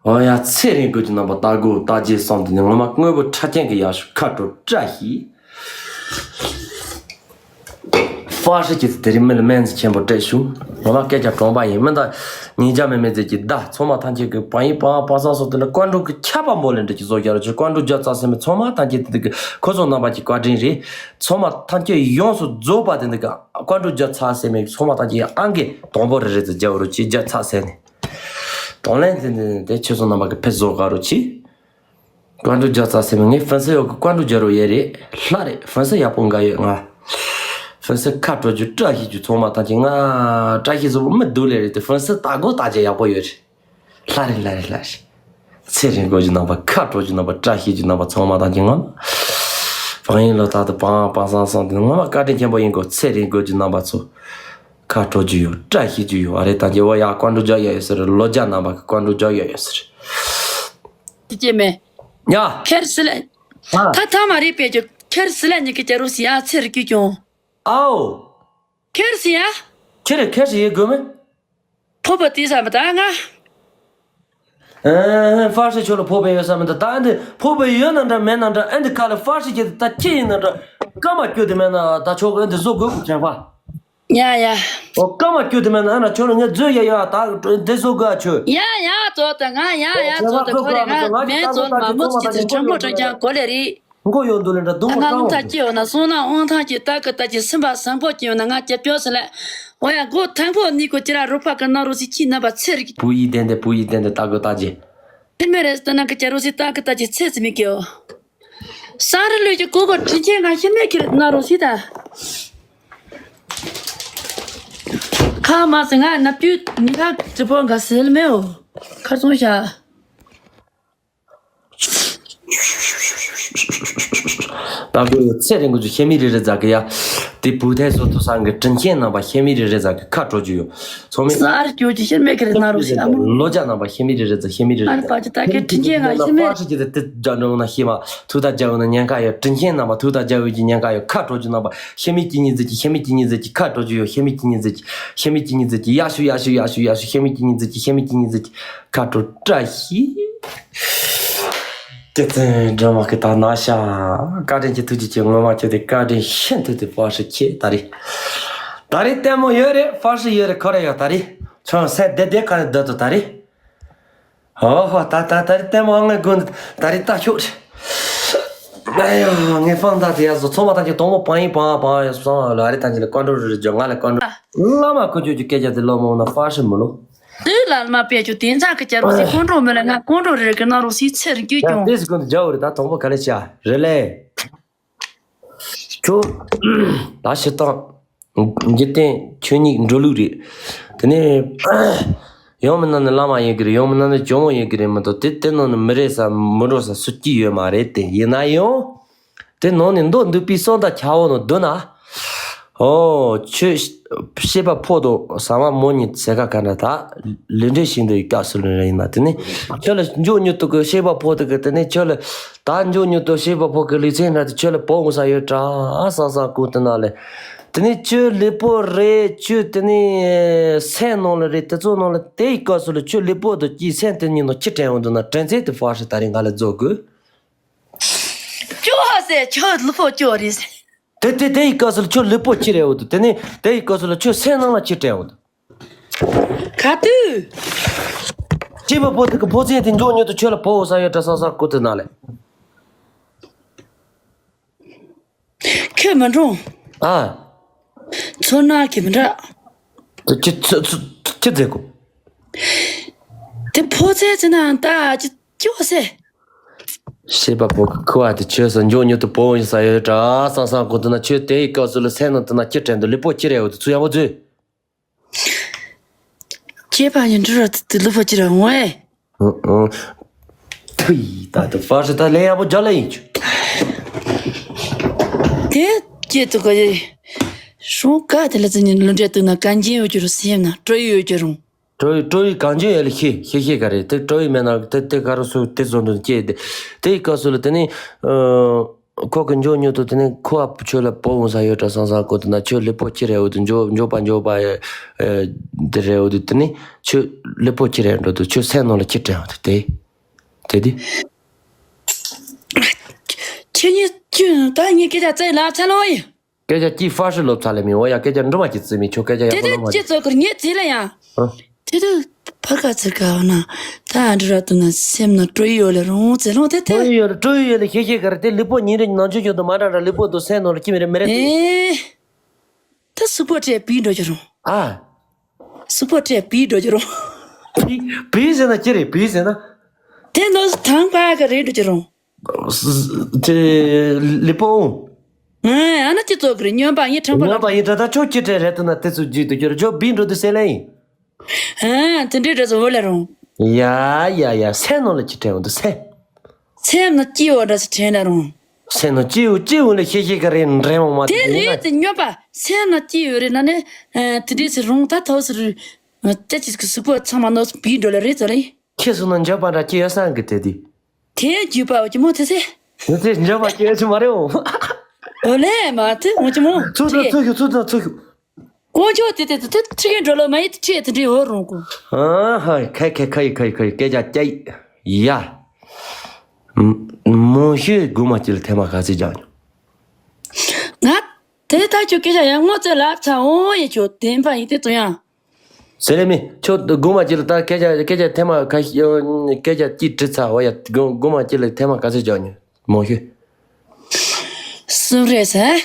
ཨོ་ཡ། ཚེ་རིང་དགོས་ཀྱི་རྣམ་པ་ལྟ་དགོས་ལྟ་རྒྱལ་གསུམ་དེ་ནི་ངོ་མ་དངོས་པོ་ཁྲ་ཅན་གྱི་ཡག་ཤོས་ཁ་དྲོ་བཀྲ་ཤིས། ཧྥ་ཧྲི་ཀྱི་དེ་རིང་མི་ལ་སྨན་རྩིས་ཆེན་པོ་སྤྲད་ཞུ། ངོ་མ་སྐད་ཆ་དྲང་པ་ཡིན་མིན་ད། ཉིན་རྒྱ་མེད་མེད་ཟེར་གྱི་ད་ཚང་མ་ཐམས་ཅད་ཀྱི་བང་ཡིག་བང་བང་སང་སོགས་དེ་ལ་ཀོན་ཀྲུག་གི་ཁྱབ་པ་མོ་ལས་འདྲ་གྱི་བཟོ་རྒྱ་རུ་ཆེ། ཀོན་ཀྲུག་རྒྱ་ཚ་སེ་མི་ཚང་མ་ཐམས་ཅད་དེ་དེ་གི་ཁོ་ཚོ་རྣམ་པ་གྱི་བཀའ་དྲིན་རེད། ཚང་མ་ཐམས་ཅད་ཡོངས་སུ་རྫོགས་པ་དེ་འདི་ག་ཀོན་ཀྲུག་རྒྱ་ཚ་སེ་མི་ཚང་མ་ཐམས་ཅད་ཨང་ཀི་དང་པོ་རེ་རེ་ཙམ་རྒྱ་རུ་ཆེ། རྒྱ་ཚ་སེ་ནི་དང་ལན་དེ་འདི་དེ་ཁྱོད་ཚོ་རྣམ་པ་གི་ཕེབས་བཟོ་ག་རུ་ཆེ། ཀོན་ཀྲུག་རྒྱ་ཚ་སེ་མི་ངའི་ཧྥན་སི་ཡོག་གི་ཀོན་ཀྲུག་རྒྱ་རུ་ཡེ་རེད། ལྷ་རེད། ཧྥན་སི་ཡག་པོ་འགའ་ཡོད་ང་། ཧྥན་སི་ཁ་དྲོ་རྒྱུ་བཀྲ་ཤིས་རྒྱུ་ཚང་མ་ཐམས་ཅད་ང་བཀྲ་ཤིས་བཟོ་བོ་མི་སྡུག་ལས་རེད་དེ། ཧྥན་སི་ལྟ་སྒོ་ལྟ་རྒྱ་ཡག་པོ་ཡོད་རེད། ལྷ་རེད་ལྷ་རེད་ལྷ་རེད། ཚེ་རིང་དགོས་རྒྱུ་རྣམ་པ། ཁ་དྲོ་རྒྱུ་རྣམ་པ། བཀྲ་ཤིས་རྒྱུ་རྣམ་པ་ཚང་མ་ཐམས་ཅད་ང་། བང་ཡིན་ལོ་ད་དུ་བང་བང་སང་སང་དེ་ངོ་མ་བཀའ་དྲིན་ཆེན་པོ་ཡིན་དགོས། ཚེ་རིང་དགོས་རྒྱུ་རྣམ་པ་ཚོ། ཁ་དྲོ་རྒྱུ་ཡོད། བཀྲ་ཤིས་རྒྱུ་ཡོད། ཨ་རེ་ད་རྒྱལ་བོ་ཡག་ཀོན་ཀྲུག་རྒྱ་ཡག་ཡོད་ཟེར། ལོ་རྒྱ་རྣམ་པ་གི་ཀོན་ཀྲུག་རྒྱ་ཡག་ཡོད་ཟེར། དེ་སྐྱེ་མེད། ཡ། ཁེར་སི་ལ། ཨ། ད་ཐ་མ་རེད་པས་ཀྱོ། ཁེར་སི་ལ་ཉི་གི་ཅ་རུ་སི་ཡ་ཚེ་རི་ཀྱུ་ཀྱོང་། ཨའོ། ཁེར་སི་ཡ། ཁྱེད་རེ་ཁེར་སི་ཡེ་དགོས་མེད། ཕོ་བ་དེ་ས་མ་ད་ང་། ཨེ། ཧྥ་ཧྲི་ཆོ་ལ་ཕོ་བ་ཡོད་ས་མེད་ད། ད་ཨ་འདི་ཕོ་བ་ཡོད་ན་འདྲ་མེད་ན་འདྲ། ཨ་འདི་ཁ་ལ་ཧྥ་ཧྲི་ཁྱེད་ད་ཁྱེད་ཡིན་ན་འདྲ། སྐར་མ་སྐྱོ་དེ་མེད་ན་ད་ཆོག་གི། ཨ་འདི་བཟོ་དགོས་གི་དྲན་པ། ཡ་ཡ། ཨོ་སྐར་མ་སྐྱོ་དེ་མེད་ན་ཨ་ན་ཆོ་ལ་ངས་བཟོས་ཡ་ཡ་ད་འདི་བཟོ་དགོས་ཨ་ཆོ། ཡ་ཡ་ཙོ་ད་ང་ཡ་ཡ་ཙོ་ད་གོ་རེ་ང་མེད་ཙོ་མ་མོ་ཅི་ཙི་ཆང་མོ་ཅང་ཀྱང་གོ་ལེ་རེད། མགོ་ཡོང་འདུག་ལེ་འདྲ་སྡུག་མོ་ང་ལུང་ཐག་སྐྱེ་ཡོང་ན་སོང་ན་དབང་ཐང་གི་ལྟ་གི་ལྟ་གི་སེམས་པ་བཟང་པོ་སྐྱེ་ཡོང་ན་ང་རྒྱབ་སྐྱོར་ཟེར་ལེ། འོ་ཡ་མགོ་ཐང་པོ་ནི་གོ་ཅི་ར་རུ་ཕ་གི་ན་རུ་སི་ཁྱི་ན་པ་ཚེ་རིག་བུ་ཡི་ལྡན་ཏེ་བུ་ཡི་ལྡན་ཏེ་ལྟ་གི་ལྟ་གི། ཤི་མེད་རེད་ལྟ་ན་ཀི་ཅ་རོ་སི་ཏ་ཀི་ཏ་ཅི་ཚེ་ཙི་མི་ཀྱོ། ས་རི་ལུས་ཀྱི་ཀོ་ཀོ་དྲིན་ཆེན་ང་ཤི་མེད་ཁྱེར་ན་རོ་སི་ད། ཁ་མ་སི་ང་ནབ་ཀྱུ་ཉི་ཁ་ཀི་ཙི་པོ་འགའ་སེལ་མེའོ། ཁར་སོང་ཤ། ད་ཁོས་ཚེ་རིང་གི་ཤེས་མི་རེ་རེ་ཛ་གི་ཡ། དེ་བུ་ཐའི་སོ་ཐུ་སང་གི་དྲིན་ཆེན་རྣམ་པ་ཤེས་མི་རེ་རེ་ཛ་གི་ཁ་དྲོ་རྒྱུ་ཡོད། ཚོགས་མི་སར་སྐྱོ་ཅི་ཤེས་མེད་ཀི་རེད་ན་རོ་སི་ཨ་མོ། ལོ་ཇ་རྣམ་པ་ཤེས་མི་རེ་རེ་ཛ་ཤེས་མི་རེ་རེ་ཛ། ཨ་ནི་པ་ཅི་ད་གི་དྲིན་ཆེན་ང་ཤེས་མེད། ཕར་ཞིག་གི་དེ་དེ་ཇ་འགྲོ་ན་ཤེས་མ་ཐུག་ད་ཇ་འོ་ན་ཉན་ཁ་ཡོད། དྲིན་ཆེན་རྣམ་པ་ཐུག་ད་ཇ་འོ་གི་ཉན་ཁ་ཡོད། ཁ་དྲོ་རྒྱུ་རྣམ་པ་ཤེས་མི་ཅི་ཉི་ཛི་ཅི་ཤེས་མི་ཅི་ཉི་ཛི་ཅི་ཁ་དྲོ་རྒྱུ་ཡོད། ཤེས་མི་ཅི་ཉི་ཛི་ཅི་ཤེས་མི་ཅི་ཉི་ཛི་ཅི་ཡ་ཤུ་ཡ་ཤུ་ཡ་ཤུ་ཡ་ཤུ་ཤེས་མི་ཅི་ཉི་ཛི་ཅི་ཤེས་མི་ཅི་ཉི་ཛི་ཅི་ཁ་དྲོ་བཀྲ་ཤིས། ཏེ་ཙན་སྒྲོལ་མ་གི་ད་ན་ཤ། བཀའ་དྲིན་གྱི་ཐུགས་རྗེ་ཆེ། ངོ་མ་ཁྱོད་དེ་བཀའ་དྲིན་ཤིན་ཏུ་དེ་ཕར་ཞིག་ཆེ་ད་རེད། ད་རེད་ལྟད་མོ་ཡོད་རེད། ཕར་ཞིག་ཡོད་རེད། ཁོ་རེ་ཡོད་ད་རེད། ཁྱོད་སེམས་བདེ་བདེ་ག་རེ་སྡོད་དོ་ད་རེད། ཨོ་ཧོ་ད་ད་ད་རེད་ལྟད་མོ་ཨ་ངའི་དགོན་ད་རེད་ལྟ་ཤོག་རེད། ཨ་ཡ་ངའི་ཕང་ད་དེ་ཡ་བཟོ་ཚོགས་མ་ཐམས་ཅད་དོང་མོ་པང་ཡིན་པང་པང་ཡ་སོང་ལ་རེད། ཐམས་ཅད་ལ་བཀའ་འགྲོ་རེ་རེ་རྒྱོ་ང་ལ་བཀའ་འགྲོ། བླ་མ་ཁོ་ཁྱོད་ཀྱི་སྐད་ཆ་དེ་ལོ་མོ་ན་ཕར་ཞིག་མི་ལོ། དེ་ལ་མ་པས་ཁྱོད་དེ་འཛག་གི་ཅར་བ་སི་ཁོང་ཁྲོ་མི་ལ་ང་ཁོང་ཁྲོ་རེ་གི་ན་རོ་སི་ཚེ་རིང་རྒྱུ་ཡ་ཀྱོང་། དེ་སི་ཀུན་ཏུ་རྒྱ་བོ་རེ་ད་དོང་པོ་ག་ལེ་ཤ་རེ་ལེ། ཁྱོད་ད་ཤི་སྟངས་འཇིག་རྟེན་ཆོས་ཉིད་འགྲོ་ལུགས་རེད། དེ་ནས་ཡང་མིན་ན་ནི་བླ་མ་ཡིན་གི་རེད། ཡང་མིན་ན་ནི་ཇོ་མོ་ཡིན་གི་རེད་མི་འདུག་དེ་དེ་ནང་ནི་མི་རེད་ས་མི་འགྲོ་ས་སུ་གཅིག་ཡོད་མ་རེད། དེ་ཡིན་ན་ཡང་། དེ་ནང་ནས་མདོ་འདུས་པའི་གསང་བདག་ཁྱ་བོ་ནང་བསྡུ་ན། ཨོ། ཁྱོད་ཤེས་པ་ཕོ་དང་ཟ་མ་མོ་གཉིས་ཟེར་ཁ་ག་འདྲ་ད། ལས་འབྲས་ཤིང་དུ་ཡི་སྐབས་སུ་ལུས་ཡིན་ན་དེ་ནི། ཁྱོད་ལ་འཇོག་མྱུར་དུ་གི་ཤེས་པ་ཕོ་དུ་གི་དེ་ནི་ཁྱོད་ལ། ད་འཇོག་མྱུར་དུ་ཤེས་པ་ཕོ་གི་ལུས་ཚན་འདྲ་དེ་ཁྱོད་ལ་བོ་འོང་ས་ཡོད་དྲ་ཨ་སང་སང་ཀུ་དེ་ན་ལས། དེ་ནི་ཁྱོད་ལུས་པོ་རེད། ཁྱོད་དེ་ནི་སེམས་ནང་ལ་རེད། དེ་ཚོ་ནང་ལ་དེ་ཡི་སྐབས་སུ་ལ་ཁྱོད་ལུས་པོ་དང་ཀྱི་སེམས་དེ་གཉིས་ནང་ཁྱི་དྲན་འོང་དུ་ན་དྲན་ཚད་དེ་ཕར་ཞིག་ད་རིང་ང་ལ་རྫོགས་དགོས། སྐྱོ་ཟེར་ཁྱོད་ལུས་པོ་སྐྱོ་རེད་ཟེར། དེ་དེ་དེ་ཡི་སྐབས་སུ་ལ་ཁྱོད་ལུས་པོ་ཁྱི་རེད་འོ་དུ། དེ་ནས་དེ་ཡི་སྐབས་སུ་ལ་ཁྱོད་སེམས་ནང་ལ་ཁྱི་དྲན་འོ་དུ། ག་དུས། སྐྱེས་པ་ཕོ་དེ་གི་ཕོ་ཚན་དེ་མགྱོགས་མྱུར་དུ་ཁྱོད་ལ་བོ་ས་ཡོད་དྲ་ས་ས་ཀུ་དེ་ན་ལས། ཁྱོད་མི་འགྲོ། ཨ། ཚོར་སྣང་གི་མི་འདྲ། དེ་ཁྱི་ཚོ་ཚོ་ཁྱི་རྫས་གོ། དེ་ཕོ་ཚན་ཚེ་ན་ད་ཅི་སྐྱོ་ཟེར། སྐྱེས་པ་ཕོ་གི་ཁུ་བ་དེ་ཁྱོད་ས་མགྱོགས་མྱུར་དུ་བོ་ཡིན་ས་ཡོད་དྲ་སང་སང་ཀུ་དེ་ན་ཁྱོད་དེ་ཡི་སྐབས་སུ་ལ་སེམས་ནང་དེ་ན་ཁྱི་དྲན་དུ་ལུས་པོ་ཁྱི་རེད་འོ་དུ་ཚུ་ཡང་བོ་ཚུ། སྐྱེས་པ་ཡིན་འགྲོ་ར་དེ་ལུས་པོ་ཅི་ར་འོང་ཨེ། ཨང་ཨང་། ཐུ་ཡི་ད་དུ་ཕར་སི་ད་ལས་ཡག་པོ་རྒྱ་ལ་ཡིན་ཆུ། དེ་སྐྱེས་ཐུག་ག་ཡེ། སྲུང་ཀ་དེ་ལ་ཙི་ཉིན་ལུ་འདྲེ་དུ་ན་གན་ཇེ་ཡོད་ཀྱི་རུ་སེམས་ན་སྤྲོ་ཡི་ཡོད་ཀྱི་རུང་། སྤྲོ་ཡི་སྤྲོ་ཡི་གང་ཅི་ཡོད་ལ་ཤེས་ཤེས་ཤེས་ག་རེད། དེ་སྤྲོ་ཡི་མེད་ན་དེ་དེ་ག་རུ་སུ་དེ་བཟོ་འདུག་སྐྱེས་དེ་དེ་ཡི་སྐབས་སུ་ལ་དེ་ནི། ཁོ་གི་མགྱོགས་མྱུར་དུ་དེ་ནས་ཁོ་ཨ་ཁྱོད་ལ་བོ་འོང་ས་ཡོད་དྲ་སང་སང་ཀོ་དེ་ན་ཁྱོད་ལུས་པོ་ཁྱི་རེ་འོ་དུ་མགྱོགས་མགྱོགས་པ་མགྱོགས་པ་དེ་རེ་འོ་དུ་དེ་ནས་ཁྱོད་ལུས་པོ་ཁྱི་རེ་འགྲོ་དུ་ཁྱོད་སེམས་ནང་ལ་ཁྱི་དྲན་འོ་དུ་དེ་དེ་དེ། ཁྱེད་གཉིས་ཁྱོད་ད་ངས་སྐད་ཆ་བཙལ་ལ་ཚ་ལོ་ཡིན། སྐད་ཆ་གཅིག་ཧྥ་ཧྲི་ལོབ་ཚ་ལེ་མི་འོ་ཡ་སྐད་ཆ་འབྲི་མ་གཅིག་བརྩི་མི་ཁྱོད་སྐད་ཆ་ཡག་དེ་པོ་དེ་ལོབ་མ་ཅི་གཅིག་ཚོད་ཀར་ངས་བརྩིས་ལ་ཡང་། ཨ། དེ་དུས་ཕར་ཁ་ཚིག་ག་བ་ན་ད་ཨ་འདྲི་ར་དུ་ན་སེམས་ན་སྤྲོ་ཡི་ཡོད་ལ་རུང་ཚེ་ལོང་དེ་དེ། སྤྲོ་ཡི་ཡོད་ལ་སྤྲོ་ཡི་ཡོད་ལ་ཤེས་ཤེས་ག་རེ་དེ་ལུས་པོ་ཉིན་རེ་ནང་ཆུང་ཆུང་དུ་མ་འདྲ་འདྲ་ལུས་པོ་དུ་སེམས་ནང་ལ་ཁྱི་མི་རེ་མི་རེ་དེ། ཨེ། ད་གཟུགས་པོ་བྲེ་བི་འགྲོ་གི་རུང་། ཨ། གཟུགས་པོ་བྲེ་བི་འགྲོ་གི་རུང་། བི་བི་ཟེར་ན་ཅི་རེད་བི་ཟེར་ན། དེ་ནོ་ཐང་པ་ག་རེ་འགྲོ་གི་རུང་། དེ་ལུས་པོ་འོང་། ཨ་ན་ཅི་ཙོག་གི་རེད་སྨྱོན་པ་ངའི་ཁྲང་པོ་ལ། སྨྱོན་པ་ཡིན་ད་ད་ཁྱོད་ཅི་བྲེ་རེད་དུ་ན་དེ་ཚོ་བརྗོད་དུ་གྱུར་ཁྱོད་བི་འགྲོ་དུ་སེ་ལེ་ཡིན། ཨ། དེ་འདྲའི་འདྲ་ཟེར་འོ་ལ་རུང་། ཡ་ཡ་ཡ་སེམས་ནང་ལ་ཅི་དྲན་འོང་དུ་སེམས། སེམས་ནང་སྐྱིད་འོ་འདྲ་ཟེར་དྲན་ན་རུང་། སེམས་ནང་སྐྱིད་འོ་སྐྱིད་འོ་ལ་ཤེས་ཤེས་ག་རེ་འདྲེན་འོང་མ་དེ་དེ་ཡིན་རེད་ན། དེ་སྨྱོན་པ་སེམས་ནང་སྐྱིད་འོ་རེད་ན་ནི། དེ་འདྲའི་ཟེར་རུང་ད་ཐོག་ཟེར། ལྟ་ཅིག་གི་གཟུགས་པོ་ཚང་མ་ནོར་བི་འགྲོ་ལ་རེད་ཟེར་ལེ། ཁྱེད་སུ་ན་འཇབ་པ་འདྲ་སྐྱིད་ཡོད་སང་གི་དེ་དེ། དེ་རྒྱུས་པ་འོ་ཀྱི་མོ་དེ་ཚེ། དེ་ཚེ་འཇབ་པ་སྐྱིད་ཡོད་ཚེ་མ་རེད་འོ། འོ་ལེ་མ་དེ་འོ་ཀྱི་མོ། ཚུགས་དང་ཚུགས་ཤུགས་ཚུགས་དང་ཚུགས་ཤུགས། དཀོན་མཆོག་དེ་དེ་དེ་ཁྲི་གི་འགྲོ་ལོ་མ་ཡི་ཁྲི་དེ་འདྲི་ཧོ་རུང་གོ། ཨ་ཧ་ཁ་ཁ་ཁ་ཡི་ཁ་ཡི་ཁ་ཡི་སྐད་ཆ་སྐྱ་ཡི་ཡ། མོ་ཤོད་དགོང་མ་ཅི་ལ་ཐེངས་མ་ག་ཚོད་རྒྱག་མྱོང་། ང་དེ་ད་ཁྱོད་སྐད་ཆ་ཡང་ངོ་ཚོད་ལབ་ཚ་འོང་ཡི་ཁྱོད་བདེན་པ་ཡི་དེ་ཚོ་ཡང་། ཟེར་རེ་མི་ཁྱོད་དགོང་མ་ཅི་ལ་ད་སྐད་ཆ་སྐད་ཆ་ཐེངས་མ་ག་སྐད་ཆ་ཅི་དྲི་ཚ་འོ་ཡ་དགོང་མ་ཅི་ལ་ཐེངས་མ་ག་ཚོད་རྒྱག་མྱོང་། མོ་ཤོད། གསུམ་རེད་ཟེར།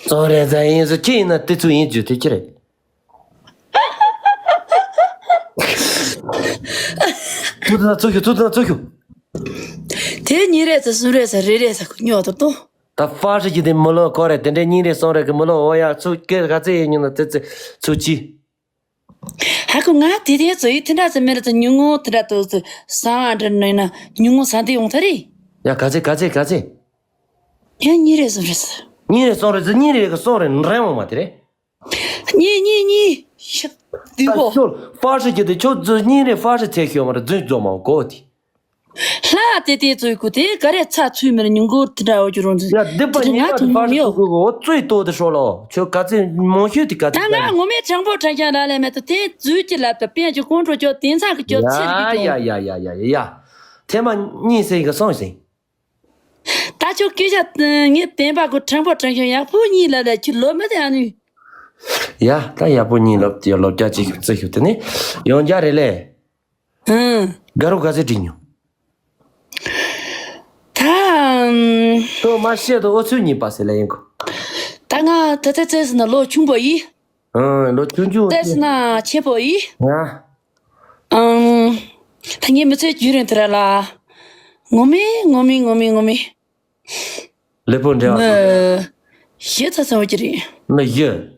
གསུམ་རེད་ཟེར་ཡིན་ཟེར་ཅི་ཡིན་ན་དེ་ཚོ་ཡིན་རྒྱུ་དེ་ཅི་རེད། ཚུར་དང་ཚུར་ཤོག་ཚུར་དང་ཚུར་ཤོག་དེ་གཉིས་རེད་ཟེར་གསུམ་རེད་ཟེར་རེ་རེ་ཟེར་ཉོ་ཐུབ་དོ། ད་ཧྥ་ཧྲི་གི་དེ་མི་ལོ་ཁོ་རེད། དེ་འདྲའི་གཉིས་རེ་གསུམ་རེ་གི་མི་ལོ། འོ་ཡ། ཚུ་སྐད་ག་ཚད་ཡིན་ཉིན་ན་དེ་ཚེ་ཚུ་ཅི། ཧ་གོ། ང་དེ་དེ་ཚོ་ཡི་དེ་འདྲ་ཚོ་མེད་ར་ཚོ་ཉུང་ངུ་དེ་འདྲ་དུ་ཚོ་ས་ཨ་འདྲ་ནོས་ན་ཉུང་ངུ་ས་དེ་ཡོང་ཐ་རེད། ཡ་ག་ཚད་ག་ཚད་ག་ཚད། ཡ་གཉིས་རེ་གསུམ་རེ་ཟེར། གཉིས་རེ་གསུམ་རེ་ཟེར། གཉིས་རེ་གི་གསུམ་རེ་འདྲ་མོ་མ་དེ་རེད། གཉིས་གཉིས་གཉིས། ཤ། དུས་གོ། ཤོ། ཧྥ་ཧྲི་གི་དེ་ཁྱོད་ཚོ་གཉིས་རེ་ཧྥ་ཧྲི་ཚད་ཤོད་མ་རེད། རྫུན་རྫོགས་མ་གོ་དེ། ལྷ་དེ་དེ་ཚོའི་སྐུ་དེ་ག་རེ་ཚ་ཚུལ་མེར་ཉུང་གོ་དེ་འདྲ་འོ་ཀྱི་རོང་ཚོ། ཡ་སྡིག་པ་ཉེས་ཡག་དེ་ཧྥ་ཧྲི་ཚོ་གོ་གོ་འོ་ཚོས་ལྟོ་དེ་ཧྲོ་ལོ། ཁྱོད་ག་ཚད་མང་ཤོས་དེ་ག་ཚད། ད་ང་ངོ་མའི་དྲང་པོ་དྲང་རྐྱང་ར་ལས་མེད་དུ་དེ་རྫུས་ཀྱི་ལབ་ཏུ་པན་གྱི་ཀོང་ཀྲོ་ཀྱོ་དེ་ཚང་གི་ཀྱོ་ཚེར་གི་ཀྱོ། ཡ་ཡ་ཡ་ཡ་ཡ་ཡ། ཐེངས་མ་གཉིས་ཟེར་གི་སོང་ཟིན། ད་ཁྱོད་སྐད་ཆ་ངས་བསྟན་པ་གོ་དྲང་པོ་དྲང་ཤོད་ཡག་པོ་གཉིས་ལབ་ལ་ཁྱོད་ལོ་མི་དེ་ཨ་ནུས། ཡ་ད་ཡག་པོ་གཉིས་ལབ་ཡ་ལོ་བརྒྱ་ཅིག་ཤོད་ཚེ་ཤོད་དེ་ནི་ཡང་བརྒྱ་རེད་ལས། ཨང་། དགའ་རོགས་ག་ཚོད་བསྒྲིགས་མྱོང་། ད། ཨམ། ཁྱོད་མ་བཤད་དོ་ཨོ་ཚོད་གཉིས་པ་ཟེར་ལ་ཡིན་གོ། ད་ང་ད་ད་ཚེ་ཟིན་ན་ལོ་ཆུང་པོ་ཡིན། ཨང་། ལོ་ཆུང་ཆུང་ཏེ་སི་ན་ཆེན་པོ་ཡིན། ཡ། ཨང་། ད་ངའི་མི་ཚེ་རྒྱུན་རིང་དེ་ར་ལ། ངོ་མི་ངོ་མི་ངོ་མི་ངོ་མི། ལེ་པོ་འབྲེལ་བ། མི། ཞེ་ཚ་ཚ་བོ་ཅི་རེད། མི་བཞི།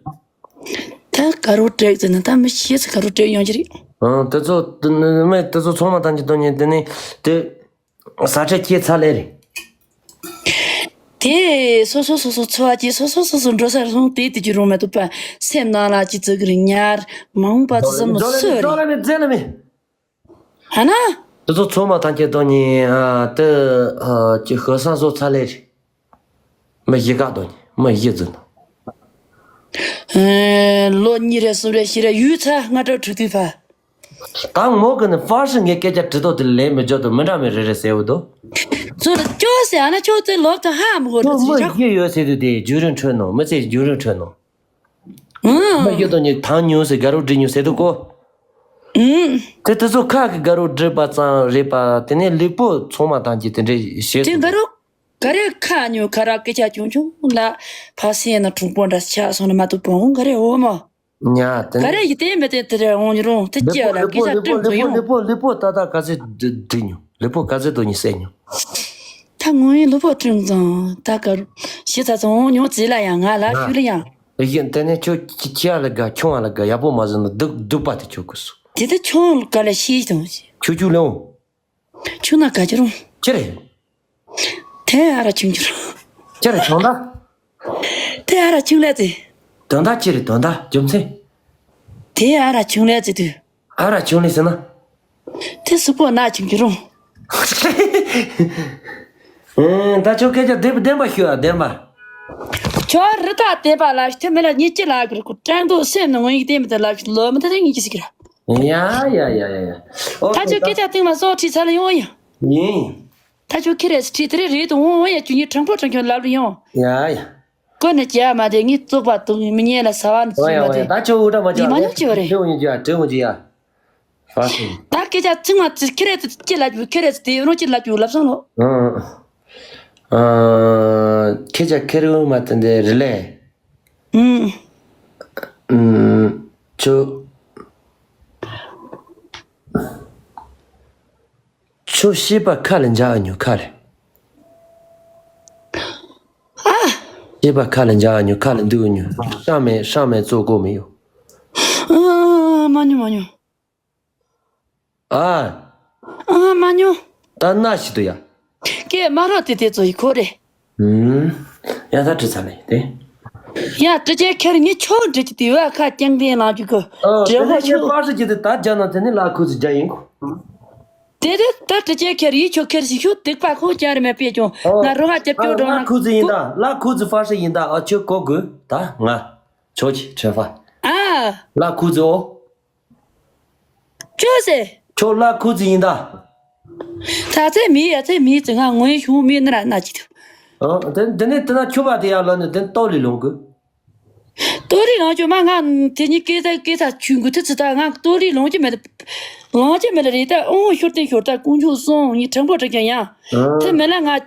ད་དགའ་རོགས་སྤྲད་ཟེར་ན་ད་མི་ཞེ་ཚ་དགའ་རོགས་སྤྲད་ཡོང་གི་རེད། ཨང་། དེ་ཚོ་དེ་ནི་མི་དེ་ཚོ་ཚང་མ་ཐམས་ཅད་དོན་གཉིས་དེ་ནི་དེ། ས་ཁྲ་ཁྱེད་ཚ་ལེ་རེད། དེ་སོ་སོ་སོ་སོ་འཚོ་བ་སྐྱེལ། སོ་སོ་སོ་སོ་འགྲོ་ས་རུང་དེ་དེ་ཀྱི་རུང་མ་གཏོགས་པ་སེམས་ནང་ལ་ཅི་ཙི་གི་རེད། ཉར་མ་འོངས་པ་ཙི་ཙི་མི་སུ་རེད། རྫོགས་ལ་མེད། རྫོགས་ལ་མེད། ཨ་ན། དེ་ཚོ་ཚང་མ་ཐམས་ཅད་དོན་གཉིས་ཨ་དེ་ཨ་ཀྱི་ཧི་སང་སོ་ཚ་ལེ་རེད། མི་བཞི་ཀ་དོན་གཉིས་མི་བཞི་རྫུན། ཨེ། ལོ་གཉིས་རེ་གསུམ་རེ་བཞི་རེ་ཡུལ་ཚ་ལྔ་དྲུག་དྲུག་དུས་ཕ། ད་མོ་གི་ནི་ཧྥ་ཧྲི་ངའི་སྐད་ཆ་དྲི་དོ་དེ་ལན་མི་འཇོག་དོ། མི་འདྲ་མི་རེ་རེ་ཟེར་འུ་དོ། ཚུར་ལ་ཅོ་ཟེར་ཨ་ན་ཅོ་ཙེ་ལོབ་ད་ཧ་མི་གོ་ད་ཁྱོད་མི་ཅི་ཆག་བཞི་ཡོད་ཟེར་དུས་དེ་རྒྱུན་རིང་འཕྲོད་ནོ། མི་ཚེ་རྒྱུན་རིང་འཕྲོད་ནོ། ཨང་། མི་བཞི་དོན་གཉིས་ཐང་ཉུང་ཟེར་དགའ་རོགས་འབྲི་ཉུང་ཟེར་དུ་གོ། ཨང་། དེ་དེ་ཚོ་ཁ་གི་དགའ་རོགས་འབྲི་པ་ཙང་རེད་པ། དེ་ནས་ལུས་པོ་ཚང་མ་ཐམས་ཅད་དེ་འདྲའི་ཞེས་དེ་དགའ་རོགས་ག་རེ་ཁ་ཉོ་ཁ་ར་སྐད་ཆ་ཆུང་ཆུང་ལ་ཕ་སེ་ན་གྲོང་པོ་འདྲ་ཆགས་སོང་ན་མ་གཏོགས་བོང་ག་རེ་འོ་མ། ཉ་དེ་ག་རེ་ཡི་དེ་མི་དེ་དེ་རེ་འོང་རུང་དེ་ལུས་པོ་སྐྱེ་ལ་ལུས་པོ་སྐད་ཆ་ལུས་པོ་ཐུང་ལུས་ཐུང་པོ་ཡོང་། ལུས་པོ་ལུས་པོ་ཏག་ཏག་ག་ཚོད་འབྲི་ཉོ། ལུས་པོ་ག་ཚོད་དོ་ཉི་ཟེར་ཉོ། ད་ངོ་ཡིན་ལུས་པོ་བསྐྲུན་ཙང་ད་ག་རུ་ཞེ་ས་ཙང་འོང་ཉོ་ཙི་ལ་ཡང་ང་ལ་ཞུ་ལ་ཡང་། ཡིན་དེ་ནས་ཁྱོད་ཁྱི་ཁྱི་ཡ་ལ་དགའ་ཁྱོང་བ་ལ་དགའ་ཡག་པོ་མ་བཟོ་ན་སྡུག་སྡུག་པ་དེ་ཁྱོད་ཀུ་སུ། དེ་དེ་ཁྱོང་ག་ལ་ཤེས་དང་། ཁྱོད་ཁྱོད་ལེའོ། ཁྱོད་ན་ག་ཅི་རུང་། ཅི་རེད། དེ་ཨ་ར་ཆུང་ཅི་རུང་། ཅི་རེད་ཆུང་ད། དེ་ཨ་ར་ཆུང་ལས་ཏེ། དོན་དག་ཅི་རེད་དོན་དག་རྒྱུ་མཚན། དེ་ཨ་ར་ཆུང་ལས་ཏེ་དུས། ཨ་ར་ཆུང་ལས་ཟེར་ན། དེ་སུ་པོ་ན་ཆུང་ཅི་རུང་། ཨེ། ད་ཁྱོད་སྐད་ཆ་བདེན་བདེན་པ་ཤོད་ཨ་བདེན་པ། ཁྱོད་རི་དྭགས་བདེན་པ་ལ་ཐེ་མི་ལ་ཉེ་སྐྱེ་ལ་གི་རུ་ཀྲང་དུ་སེམས་ནི་ངོ་ཡིག་བདེན་མི་དེ་ལ་ལོ་མི་དེ་ངེས་ཀྱི་ཟིག་ར། ཡ་ཡ་ཡ་ཡ་ཡ། ཨོ་ད་ཁྱོད་སྐད་ཆ་སྟེང་ལ་སོགས་ཁྲིད་ཚར་ལ་ཡོང་ཡ། ཡིན། ད་ཁྱོད་ཁྱེད་རེད་ཁྲིད་དེ་རེད་རེད་དུ་འོང་འོང་ཡ་ཁྱོད་ཉིད་དྲང་པོ་དྲང་ཁྱོད་ལབ་ལ་ཡོང་། ཡ་ཡ། ཀོ་ནི་བྱས་མ་དེ་ངས་བཙོག་པ་དུ་མི་ཉན་ལ་ཟ་བ་ནི་ཨོ་ཡ་ཚུལ་མ་ཨོ་ཡ། དེ། ད་ཁྱོད་འུ་འདྲ་མ་བྱ་ཡིད་མ་ཉོན་ཅི་བ་རེད། དྲི་འུ་ཉོན་ཅི་ཡ་དྲི་འུ་ཅི་ཡ། ཧྥ་ཤི། ད་སྐད་ཆ་ཚིག་མ་ཚིག་ཁྱེད་རེད་ཁྱེད་ལབ་རྒྱུ་ཁྱེད་རེད་དེ་རུང་ཁྱེད་ལབ་རྒྱུ་ལབ་སོང་ལོ། ཨང་། ཨང་། ཁྱེད་ཅག་ཁེར་འུ་མ་དེ་འདྲ་རེད་ལས། ཨང་། ཨང་། ཁྱོད། ཁྱོད་ཤེས་པ་ཁ་ལ་འཇགས་ཨ་ཉོ་ཁ་ལ། ཨ། ཤེས་པ་ཁ་ལ་འཇགས་ཨ་ཉོ་ཁ་ལ་འདུག་ཨ་ཉོ། ཤ་མེད་ཤ་མེད་བཙོག་གོ་མི་ཡོད། ཨ། མ་ཉོ་མ་ཉོ། ཨ། ཨ། མ་ཉོ། ད་ན་ཞིག་ཏུ་ཡ། ཀེ་མ་རོ་དེ་དེ་ཚོ་ཡི་ཁོ་རེ། ཨུམ། ཡ་ད་དྲི་ཚ་ནས་དེ། ཡ་དྲི་ཅན་ཁེར་ངས་ཆོ་འདྲི་ཅི་དེ་བ་ཁ་རྐྱང་དེ་ལང་ཅི་གོ། ཨ། དྲི་དེ་ཧོ་ནས་ངས་ཆོ། པར་སི་ཅི་དེ་ད་རྒྱ་ན་དེ་ནི་ལ་ཁུ་ཚི་རྒྱ་ཡིན་གོ། དེ་དེ་ད་དྲི་ཅན་ཁེར་ཡི་ཆོ་ཁེར་སི་ཤོ་དེག་པ་ཁོ་ཅན་རེ་མེད་པས་ཀྱང་ང་རོ་ཧ་ཅེ་ཨ་ལ་ཁུ་ཚི་ཡིན་ད་ལ་ཁུ་ཚི་པར་སི་ཡིན་ད་ཨ་ཆོ་གོ་གོ་ད་ང་ཆོ་ཅི་ཁྲེ་ཧྥ། ཨ། ལ་ཁུ་ཚི་ཨོ། ཅོ་སེ། ཁྱོད་ལ་ཁུ་ཚི་ཡིན་ད། ད་ཚེ་མི་ཡ་ཚེ་མི་ཚེ་ང་ངོས་བྱུང་མི་ནི་ར་ན་ཅི་ཐུབ། ཨ། དེ་དེ་ནས་དེ་ན་ཁྱོད་པ་དེ་ཡ་ལ་ནི་དེ་ཏོ་ལི་ལོང་གི། ཏོ་ལི་ལོང་ཅོ་མ་ང་དེ་ཉིད་སྐད་ཚ་སྐད་ཚ་ཆུ་འགུ་ཐི་ཚི་ད་ང་ཏོ་ལི་ལོང་ཅི་མེད། ལོང་ཅི་མེད་ལ་རེད་ད་ཨོང་ཤོར་ཏེ་ཤོར་ད་ཀུང་ཆུ་སོང་ཉི་དྲང་པོ་དྲང་ཀྱང་ཡ། ཨ། དེ་མེད་ལ་ང་